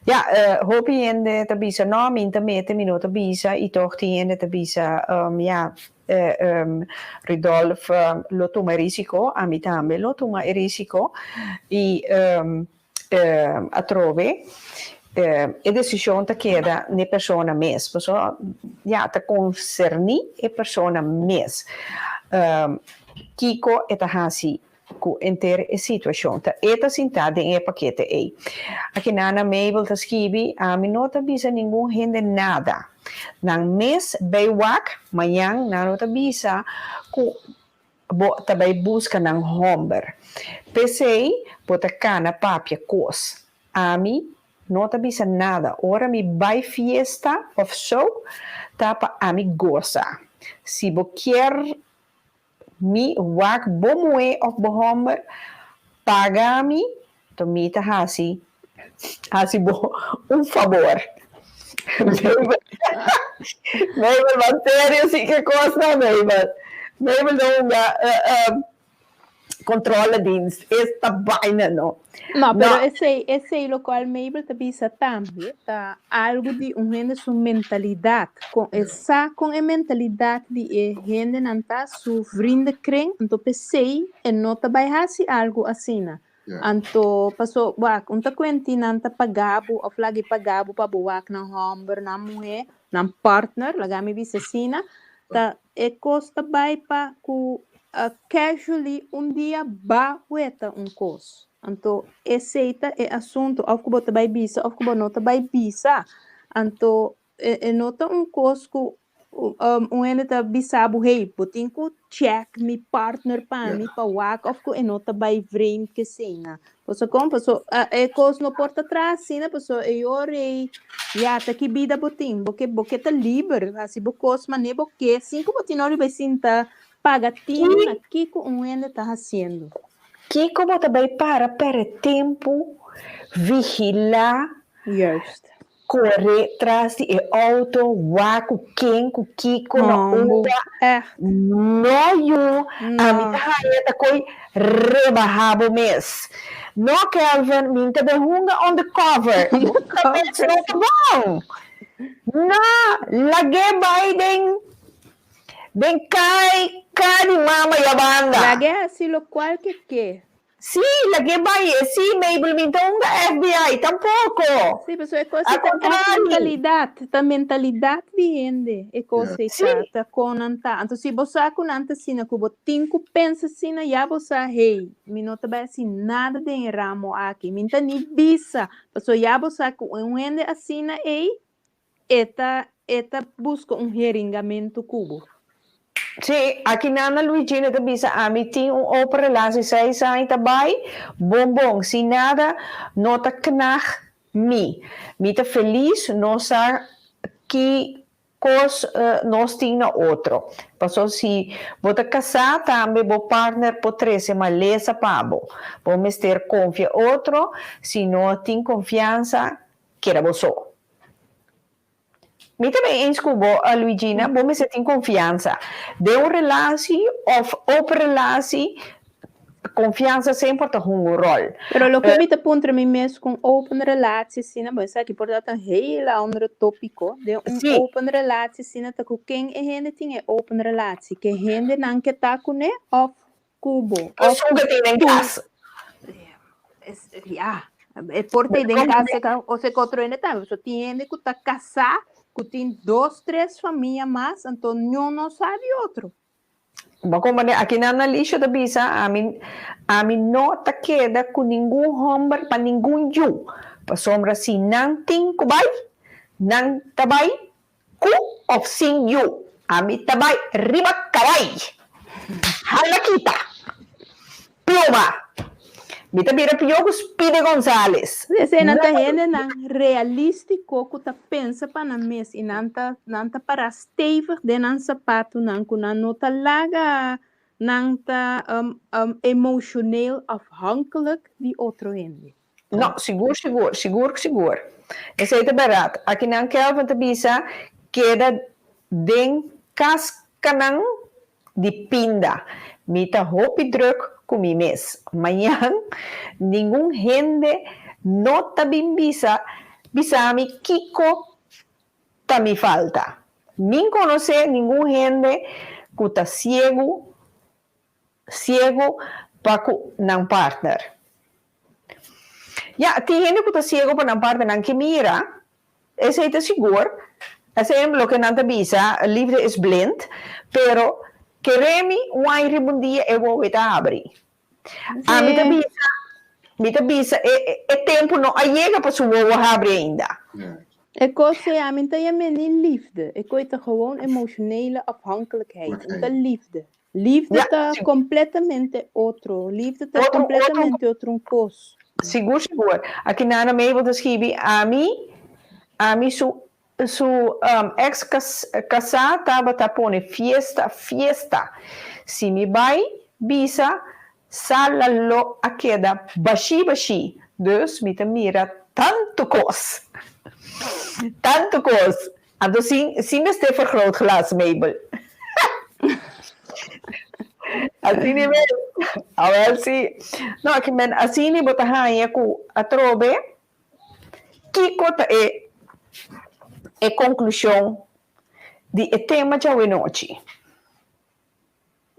Ya hopi hende ta bisa no mi ta mete mi no ta bisa i tog tin hende ta bisa ya Rudolf lo tuma e risiko ami tambe lo tuma e risiko i Atrobe e desishon ta keda n'e persona mes, pasobra ya ta konserní e persona mes kiko e ta hasi ku henter e situashon. Ta e ta sintá den e pakete ei. Aki Nana Mabel ta skibi, Ami no ta bisa ningun hende nada. Nan mes bai wak, mañan nan lo ta bisa ku Bo ta bai buska nan homber. P'esei bo ta kana papia kos. Ami no ta bisa nada. Ora mi bai fiesta of so, ta pa ami gosa. Si bo kier mi wak bo muhé of bo homber, paga mi, to mi ta hasi hasi bo un fabor. Mabel, Mabel mas serio si ke kosnan Mabel. Mabel ta hunga controledienst esta baina no. No, pero esei, esei locual Mabel ta bisa tambe ta algo di un hende su mentalidad. Con e sa con e mentalidad di e hendenan ta, su vriendenkring, anto p'esei e no ta bai haci algo asina. Anto paso wak un ta kuenti nan ta paga bo of lag'i paga bo pa bo wak nan hòmber, nan muhé, nan partner, laga mi bisa asina, ta e kos ta bai pa ku casually un dia ba weta un kos. Anto esei ta e asuntu of ku bo ta bai bisa of ku bo no ta bai bisa. Anto E no ta un kos ku un hende ta bisa bo, hey, bo tin ku check mi partner pa mi pa wak of ku e no ta bai vreemd ke esei-na. Paso kon? Paso e kos no por ta traha asina, paso e ora ei ya ta ki bida bo tin. Bo ke bo ke ta liber hasi bo kos manera bo ke sin ku bo tin ora bai sinta paga tinu na kiko un hende ta hasiendo. Kiko bo ta bai para perde tempu vigilá Juist. Kore tras di e auto, wak ku ken, ku kiko, na unda. No yu, ami ta haña ta koi rebahá bo mes. No Kelvin, mi ta den hunga on the cover. Bo ta mes no ta bon. No, lag'é bai den den kai ka di mama yabanda. Lag'é hasi lokual ke ke. Sí, lag'é bai e. Sí, Mabel, mi ta hunga FBI, tampoco. Sí, pasobra e cos ei ta e mentalidad, ta mentalidad di hende e cos ei ta, ta con nan ta. Anto si bo sa cu nan ta asina, cu bo tin cu pensa asina, ya bo sa, hey, mi no ta bai haci nada den e ramo aki, mi ta ni bisa, pasobra ya bo sa cu un hende asina ei, E ta e ta buska un heringamento ku bo. Sí, aki Nana Luigina ta bisa ami tin un open relatie seis aña ta bai bon bon sin nada no ta knag mi. Mi ta felis nos sa ki kos nos tin na otro. Paso si bo ta kasá tambe bo partner por trese malesa pa bo. Bo mester konfia otro si no tin konfiansa Keda bo so. Mi ta bay eens cu bo, Luigina, bo mester tin confiansa. Den un relatie of open relatie, confiansa semper ta hunga un rol. Pero loke mi ta puntra mi mes cu un open relatie asina, bo esaki por ta un hele andere topico, den un open relatie asina ta cu ken e hende tin e open relatie? Ke hendenan ke ta cune of cu bo? Of Esun ke tin den tu? cas. Ya, e por ta den cas e ka, o sea, cu otro hende tambe. So tin hende cu ta casá, cu tin dos, tres famia mas, anto niun no sa di otro. Bo comprende? Aki nan Alicia ta bisa, ami, ami no ta keda cu ningun homber pa ningun yu, pasobra si nan tin cu bai, nan ta bai Ku of sin yu, ami ta bai riba kabai. Hala kita. Pluma. Mi ta bira pió ku Speedy Gonzales. Esei nan ta hendenan realístiko ku ta pensa pa nan mes i nan ta nan ta pará stevig den nan sapatunan ku nan no ta laga nan ta emotioneel afhankelijk di otro hende. No, sigur sigur, sigur sigur. Esei ta bèrdat. Akinan Kelvin ta bisa keda den kaskanan di pinda. Mi ta hopi druk ku mi mes. Mañan ningun hende no ta bin bisa bisa mi kiko ta mi falta. Min konosé ningun hende ku ta siegu siegu pa ku nan partner. Ya, tin hende ku ta siegu pa nan partner, nan ke mira, esei ta sigur, esei loke nan ta bisa, liefde is blind, pero kere mi un ai riba un dia e wowo e ta habri. Ami ta bisa, mi ta bisa e e tempu no a yega pa su wowo habri ainda. E kos ei ami ta yam'é ni liefde, e kos ei ta gewoon emotionele afhankelijkheid, no ta liefde. Liefde Ja, ta sigur. completamente otro. Liefde ta Otro, otro. completamente otro un cos. Sigur, sigur. Aki Nana Mabel ta skibi, Ami, ami su, su um, ex cas, casá tabata pone fiesta, fiesta. Si mi bai bisa, sala lo a keda bashí bashí. Dus mi ta mira tantu cos. Tantu cos. Anto sin sin mester vergrootglas, Mabel. Asina mes. Awel si. No, aki men asina bo ta haña ku atrobe kiko ta e e konklushon di e tema djawenochi.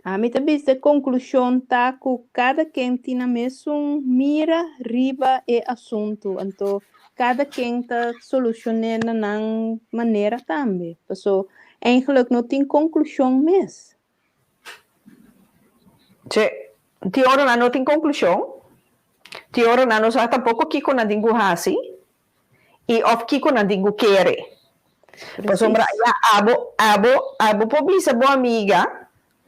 Ami ta bisa e konklushon ta ku kada ken tin nan mesun mira riba e asuntu, anto kada ken ta solushon'é na nan manera tambe. Paso eigenlijk no tin konklushon mes. Che, tin ora nan no tin konklushon, tin ora nan no sa tampoko kiko nan tin ku hasi i òf kiko nan tin ku kere. Pasobra Precies. ya abo, abo, abo por bisa bo amiga,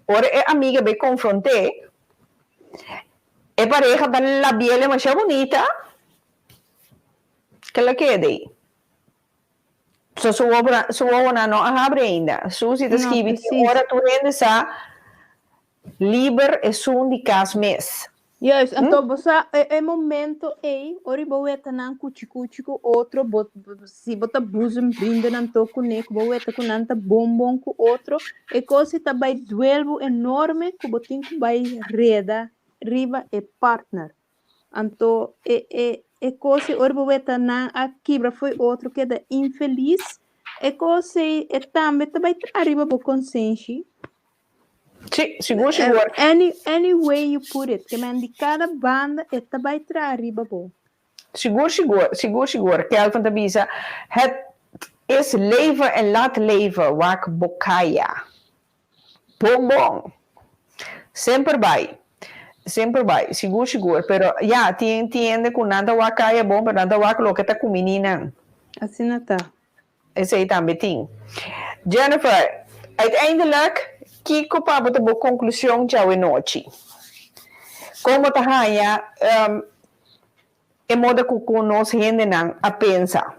ora e amiga bay confronté, e pareha ta labiel demasiado bunita, ke lo keda ei. So su obra, su wowonan no a habri ainda. Susie ta No, skibi tin precies. ora tur hende sa Liber esun di kas mes. Juist, anto bo sa e e momento ei, ora bo weta nan kuchi kuchi ku otro, bo si bo ta boezemvrienden anto kuné, ku bo weta ku nan ta bon bon ku otro, e kos ei ta bai duel bo enorme ku bo tin ku bai reda riba e partner. Anto e e e kos ei ora bo weta nan a kibra fo'i otro keda infelis, e kos ei e tambe ta bai traha riba bo konsenshi. Sí, sigur, sigur. Any, any way you put it, ke men di kada banda e ta bai traha riba bo. Sigur, sigur, sigur, sigur. Kelvin ta bisa, Het is leven en laat leven, wak bo kaya. Bon, bon. Semper bai. Semper bai, sigur, sigur. Pero ya, tin, tin hende ku nan ta wak kaya bon, pero nan ta wak loke ta kumini nan. Asina ta. Esei tambe tin. Jennifer, uiteindelijk, kiko pa bo ta bo konklushon djawe nochi? Kon bo ta haña e moda ku ku nos hendenan a pensa?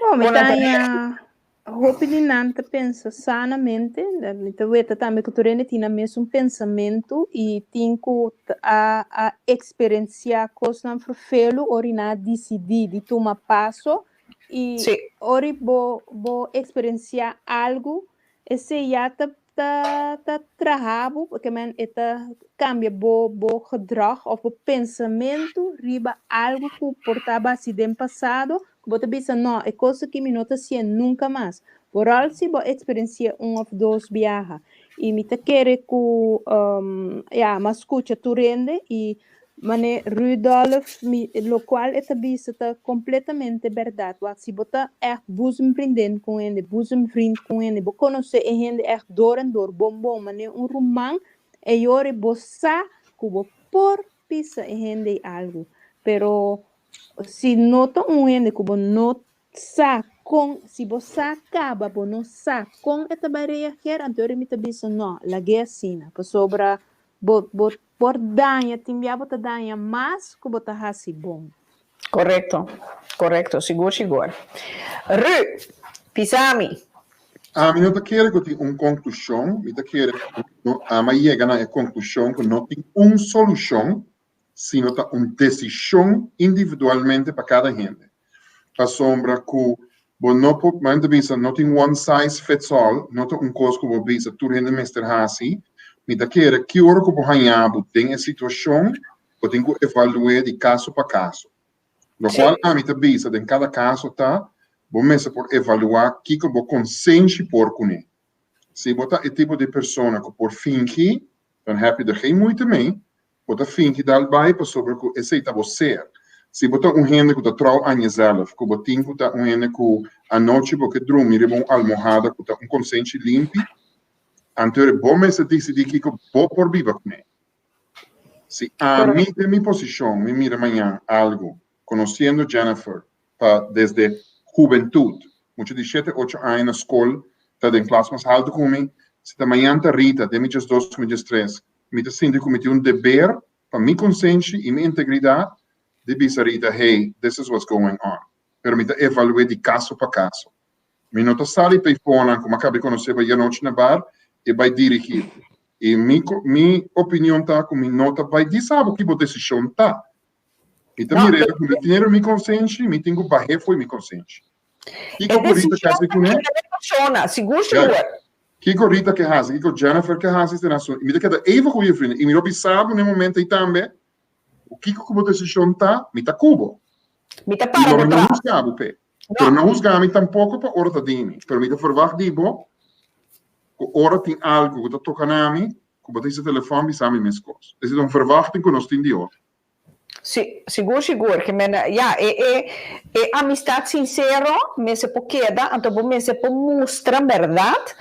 Bon, mi Kon ta nan ta haña reakshoná? hopi di nan ta pensa sanamente. Mi ta weta tambe ku tur hende tin nan mesun pensamentu i tin ku a a eksperensiá kosnan ferfelu ora i nan a disidí di tuma paso I Sí. ora bo bo eksperensiá algu, esei ya ta ta ta traha bo, ke men e ta kambia bo bo gedrag òf bo pensamentu riba algu ku por ta basi den pasado, ku bo ta bisa no, e kos aki mi no ta hasié nunka mas. Vooral si bo eksperensi'é un òf dos biaha. I mi ta kere ku ya, mi a skucha tur hende i Mane Rudolf, mi locual e ta bisa ta completamente berdad. Wak si bo ta echt boezemvriendin cu un hende, boezemvriend cu un hende, bo conoce e hende echt door en door, bon bon, mane un ruman, e yori bo sa cu bo por bisa e hende ei algo. Pero si no ta un hende cu bo no sa con, si bo sa caba, bo no sa con e ta bay reageer, anto yori mi ta bisa no, lag'e asina, pasobra bo bo. por daña, tin bia bo ta daña mas ku bo ta hasi bon. Korekto, korekto, sigur sigur. Ru, bisa mi. Ami no ta kere ku tin un konklushon, mi ta kere ku ami a yega na e konklushon ku no tin un solushon, sino ta un desishon individualmente pa kada hende. Pasobra ku bo no por, mi ta bisa, no tin one size fits all, no ta un kos ku bo bisa tur hende mester hasi. Mi ta kere ki ora ku bo haña bo den e situashon, bo tin ku evalu'é di kaso pa kaso. Lokual ami ta bisa den kada kaso ta, bo mester por evaluá kiko bo konsenshi por kuné. Si bo ta e tipo di persona ku por fingi, dan heb je er geen moeite mee, Bo ta fingi dal bai pasobra ku esei ta bo ser. Si bo ta un hende ku ta trou an jezelf, ku bo tin ku ta un hende ku anochi bo ke drumi riba un almohada ku ta un konsenshi limpi, anto bo mester disidí kiko bo por biba kuné. Si ami den mi posishon mi mira mañan algu, konosiendo Jennifer pa desde hubentut, mucha di shete ocho aña na skol ta den klas mas haltu ku mi, si ta mañan ta Rita den mi diesdos ku mi diestres, Mi ta sinti ku mi tin un deber pa mi konsenshi i mi integridat di bisa Rita, hey, this is what's going on. Pero mi ta evalu'é di kaso pa kaso. Mi no ta sali pa e fonan ku mi a kaba di konosé bai anochi na bar i bai dirigí. I mi mi opinion ta ku mi no ta bai di sa bo ki bo desishon ta. Mi ta mir'é ku mi tin mi konsenshi, mi tin ku bah'é fo'i mi konsenshi. Kiko ku Rita ke hasi kuné? Sigur sigur. Kiko Rita ke hasi, kiko Jennifer ke hasi esei nan asuntu. I mi ta keda even ku Jefrina. I mi lo bisa bo na e momento ei tambe ku kiko ku bo desishon ta, mi ta ku bo. Mi ta para bo tras. I lo mi no husga bo p'e. Pero no husga mi tampoko pa ora ta di mi. Pero mi ta verwagt di bo ku ora tin algu ku ta toka na mi, ku bo ta hisa telefòn bisa mi meskos. Esei ta un verwachting ku nos tin di otro. Si, sigur sigur. Ke men, ya, e e e amistad sincero mester por keda, anto bo mester por mustra berdad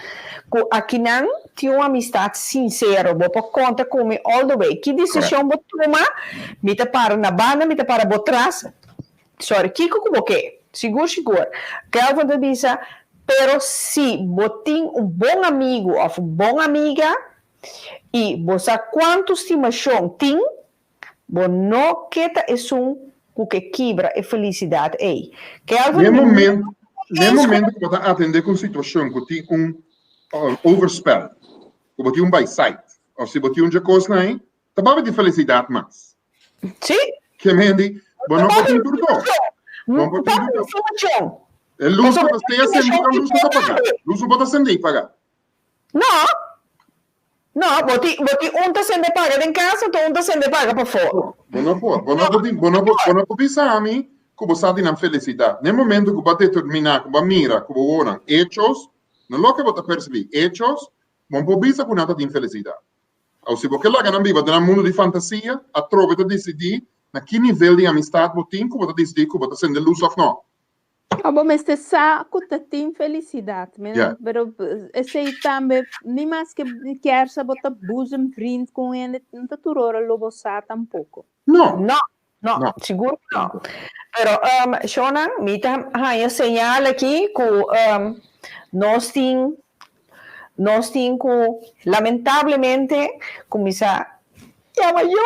ku akinan tin un amistad sincero. Bo por konta ku mi all the way. Ki desishon bo tuma, mi ta para na banda, mi ta para bo tras. Sorry, kiko ku bo ke? Sigur sigur. Kelvin ta bisa, pero si bo tin un bon amigu òf un bon amiga i bo sa kuantu stimashon tin, Bo no ke ta esun ku ke kibra e felisidat ei. Kelvin, mi no ta Na e momento ku bo ta atendé ku un situashon ku tin un overspel, ku bo tin un baisait, òf si bo tin un dje kosnan ei, ta papia di felisidat mas. Sí. Ke mendi, bo no por tin tur dos. Bo no por tin tur dos. E lus ku ta sea sendí òf lus ku ta pagá. Lus ku bo ta sendí i pagá. No. No, bo tin, bo tin un ta sende paga den cas, anto un ta sende paga pafó. Bo no por, bo no por tin, bo no por, bo no por bisa mi ku bo sa di nan felisidat. Na e momento ku bo a determiná, ku bo a mira ku bo wowonan hechos, no loke bo ta persibí, hechos, bo no por bisa ku nan ta tin felisidat. Awo si bo ke laga nan biba den nan mundu di fantasia, atrobe ta disidí na ki nivel di amistat bo tin ku bo ta disidí ku bo ta sende lus òf no. No, bo mester sa ku ta tin felisidat, mi no, pero esei tambe ni maske kier sa bo ta boezemvriend ku un hende, no ta tur ora lo bo sa tampoko. No. No, no, sigur ku no. Pero shownan, mi ta haña señal aki ku nos tin Nos tin cu lamentablemente cuminsa yama yo.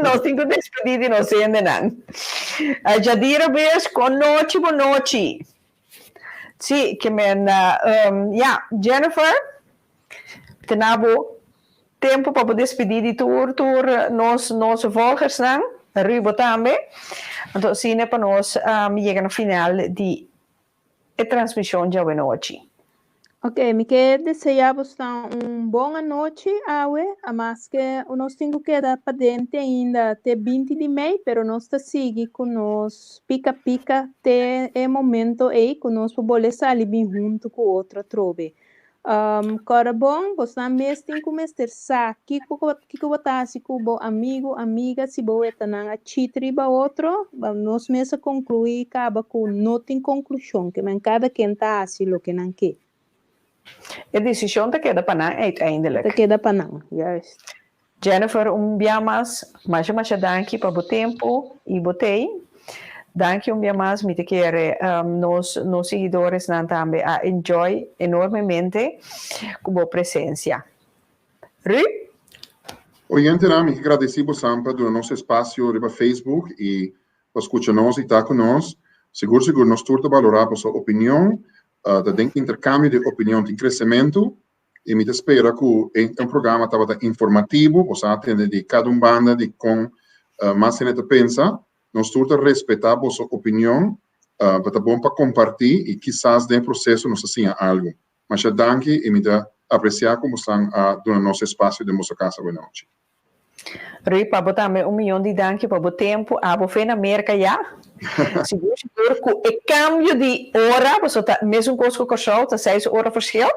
Nos tin cu despedi di nos hendenan. Jadira Beers, con nochi bo nochi. Si, ke men, ya, Jennifer, tena bo tempo pa bo despedi di tur tur nos nos volgersnan, Rubo tambe. Anto asina pa nos yega na final di e transmishon djawe-nochi. Ok, mi ke deseá bosnan un bon anochi awe, amaske nos tin ku keda padente ainda te binti di mei, pero nos ta sigui ku nos pika pika te e momento ei ku nos por bole sali bin huntu ku otro atrobe. Kòrda bon, bosnan mes tin ku mester sa kiko kiko bo ta hasi ku bo amigu, amiga, si bo weta nan a chit riba otro, nos mes a konkluí kaba ku no tin konklushon, ke men kada ken ta hasi loke nan ke. E desishon ta keda pa nan uiteindelijk. Ta keda pa nan, juist. Jennifer, un bia mas, masha masha danki pa bo tempu i bo tei. Danki un bia mas, mi ta kere nos nos siguidoresnan tambe a enjoy enormemente ku bo presensia. Ruud? Oyentenan, mi ke gradisí bosan pa duna nos espasio riba Facebook i pa skucha nos i ta ku nos. Sigur sigur nos tur ta balorá boso opinion. Ta den interkambio di opinion tin kresementu i mi ta spera ku e programa tabata informativo, boso a tende di kada un banda di kon mas hende ta pensa. Nos tur ta respetá boso opinion, pa ta bon pa kompartí i kisas den e proseso nos ta siña algu. Masha danki i mi ta apresiá ku bosan a duna nos espasio den boso kas awe nochi. Rui, pa bo tambe un miyon di danki pa bo tempu. Abo fe na Merka ya. Sigur sigur ku e kambio di ora, pasobra ta mesun kos ku Kòrsou, ta seis ora verschil.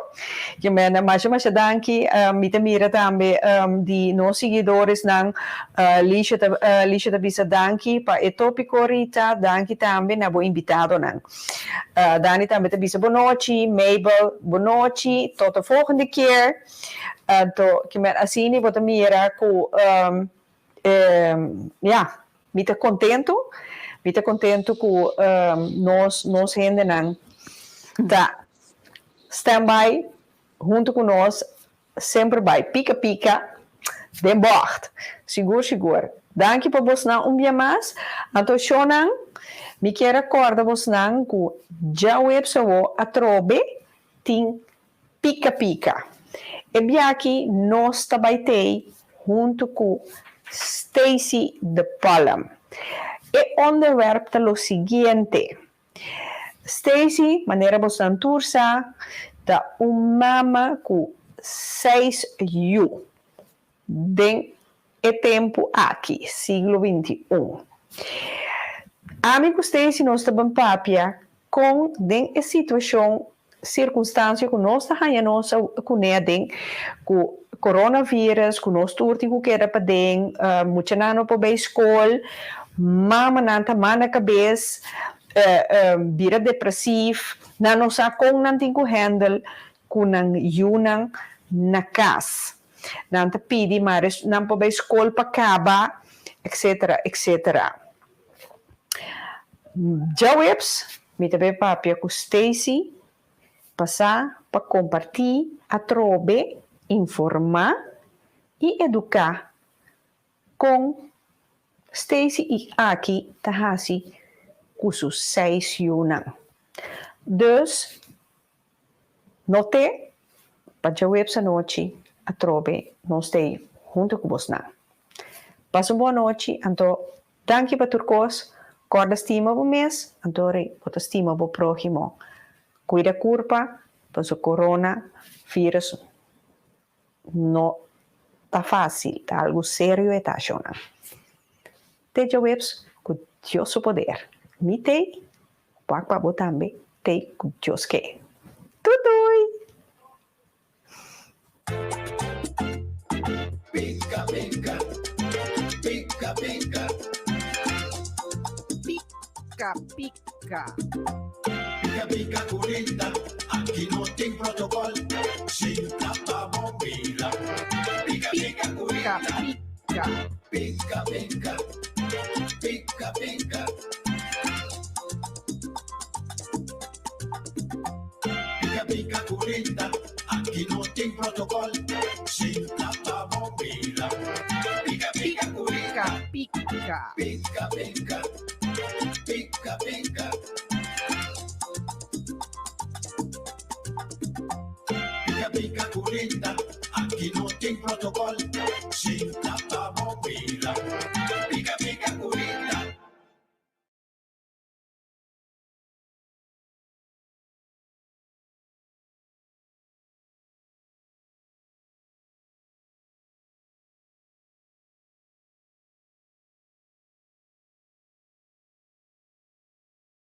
Ke mende masha masha danki. Mi ta mira tambe di nos siguidoresnan, Lisha ta Lisha ta bisa danki pa e topiko Rita, danki tambe na bo invitadonan. Dani tambe ta bisa bonochi, Mabel bonochi, tot de volgende keer. Anto kimen asina bo ta mira ku ya, mi ta kontentu, mi ta kontentu ku nos nos hendenan ta stand by huntu ku nos semper bai pika pika den bògt, sigur sigur. Danki pa bosnan un bia mas. Anto shownan mi kier a kòrda bosnan ku djaweps awo atrobe tin Pika Pika. E biachi nos ta bai tei huntu ku Stacy de Palm. E onderwerp ta lo siguiente, Stacy, manera bosnan tur sa, ta un mama ku seis yu den e tempu aki, siglo 21. Ami ku Stacy nos ta ban papia kon den e situashon, sirkunstansia ku nos ta haña nos kuné aden, ku coronavirus, ku nos tur tin ku keda paden, muchanan no por bai skol, mamanan ta manda kabes, bira depresief, nan no sa kon nan tin ku handle ku nan yunan na kas. Nan ta pidi mare nan por bai skol pa kaba, etcetera, etcetera. Djaweps mi ta bai papia ku Stacy pa sa pa kompartí atrobe, informá i eduká kon Stacy i aki ta hasi ku su seis yunan. Dus No te pa djaweps anochi atrobe nos ta ei hunto ku bosnan. Pasa un bon anochi anto danki pa tur kos, kòrda stima bo mes anto rei bo ta stima bo próhimo. Kuida kurpa paso korona virus no ta fásil, ta algu serio e ta shownan. Te djaweps ku Dios su poder mi t'ei Wak pa bo tambe te ku Dios ke. Tutui! Pika pika, pika pika. Pika pika. Pika pika ku Rita, aki no tin protokòl, sinta pa bo mira. Pika pika ku Pika Rita. pika. Pika pika, pika pika. Pika pika ku Rita, aki no tin protokòl, sinta pa bo mira. Pika pika ku Rita. Pika pika. Pika pika, pika pika. Pika pika ku Rita, aki no tin protokòl, sinta pa bo mira.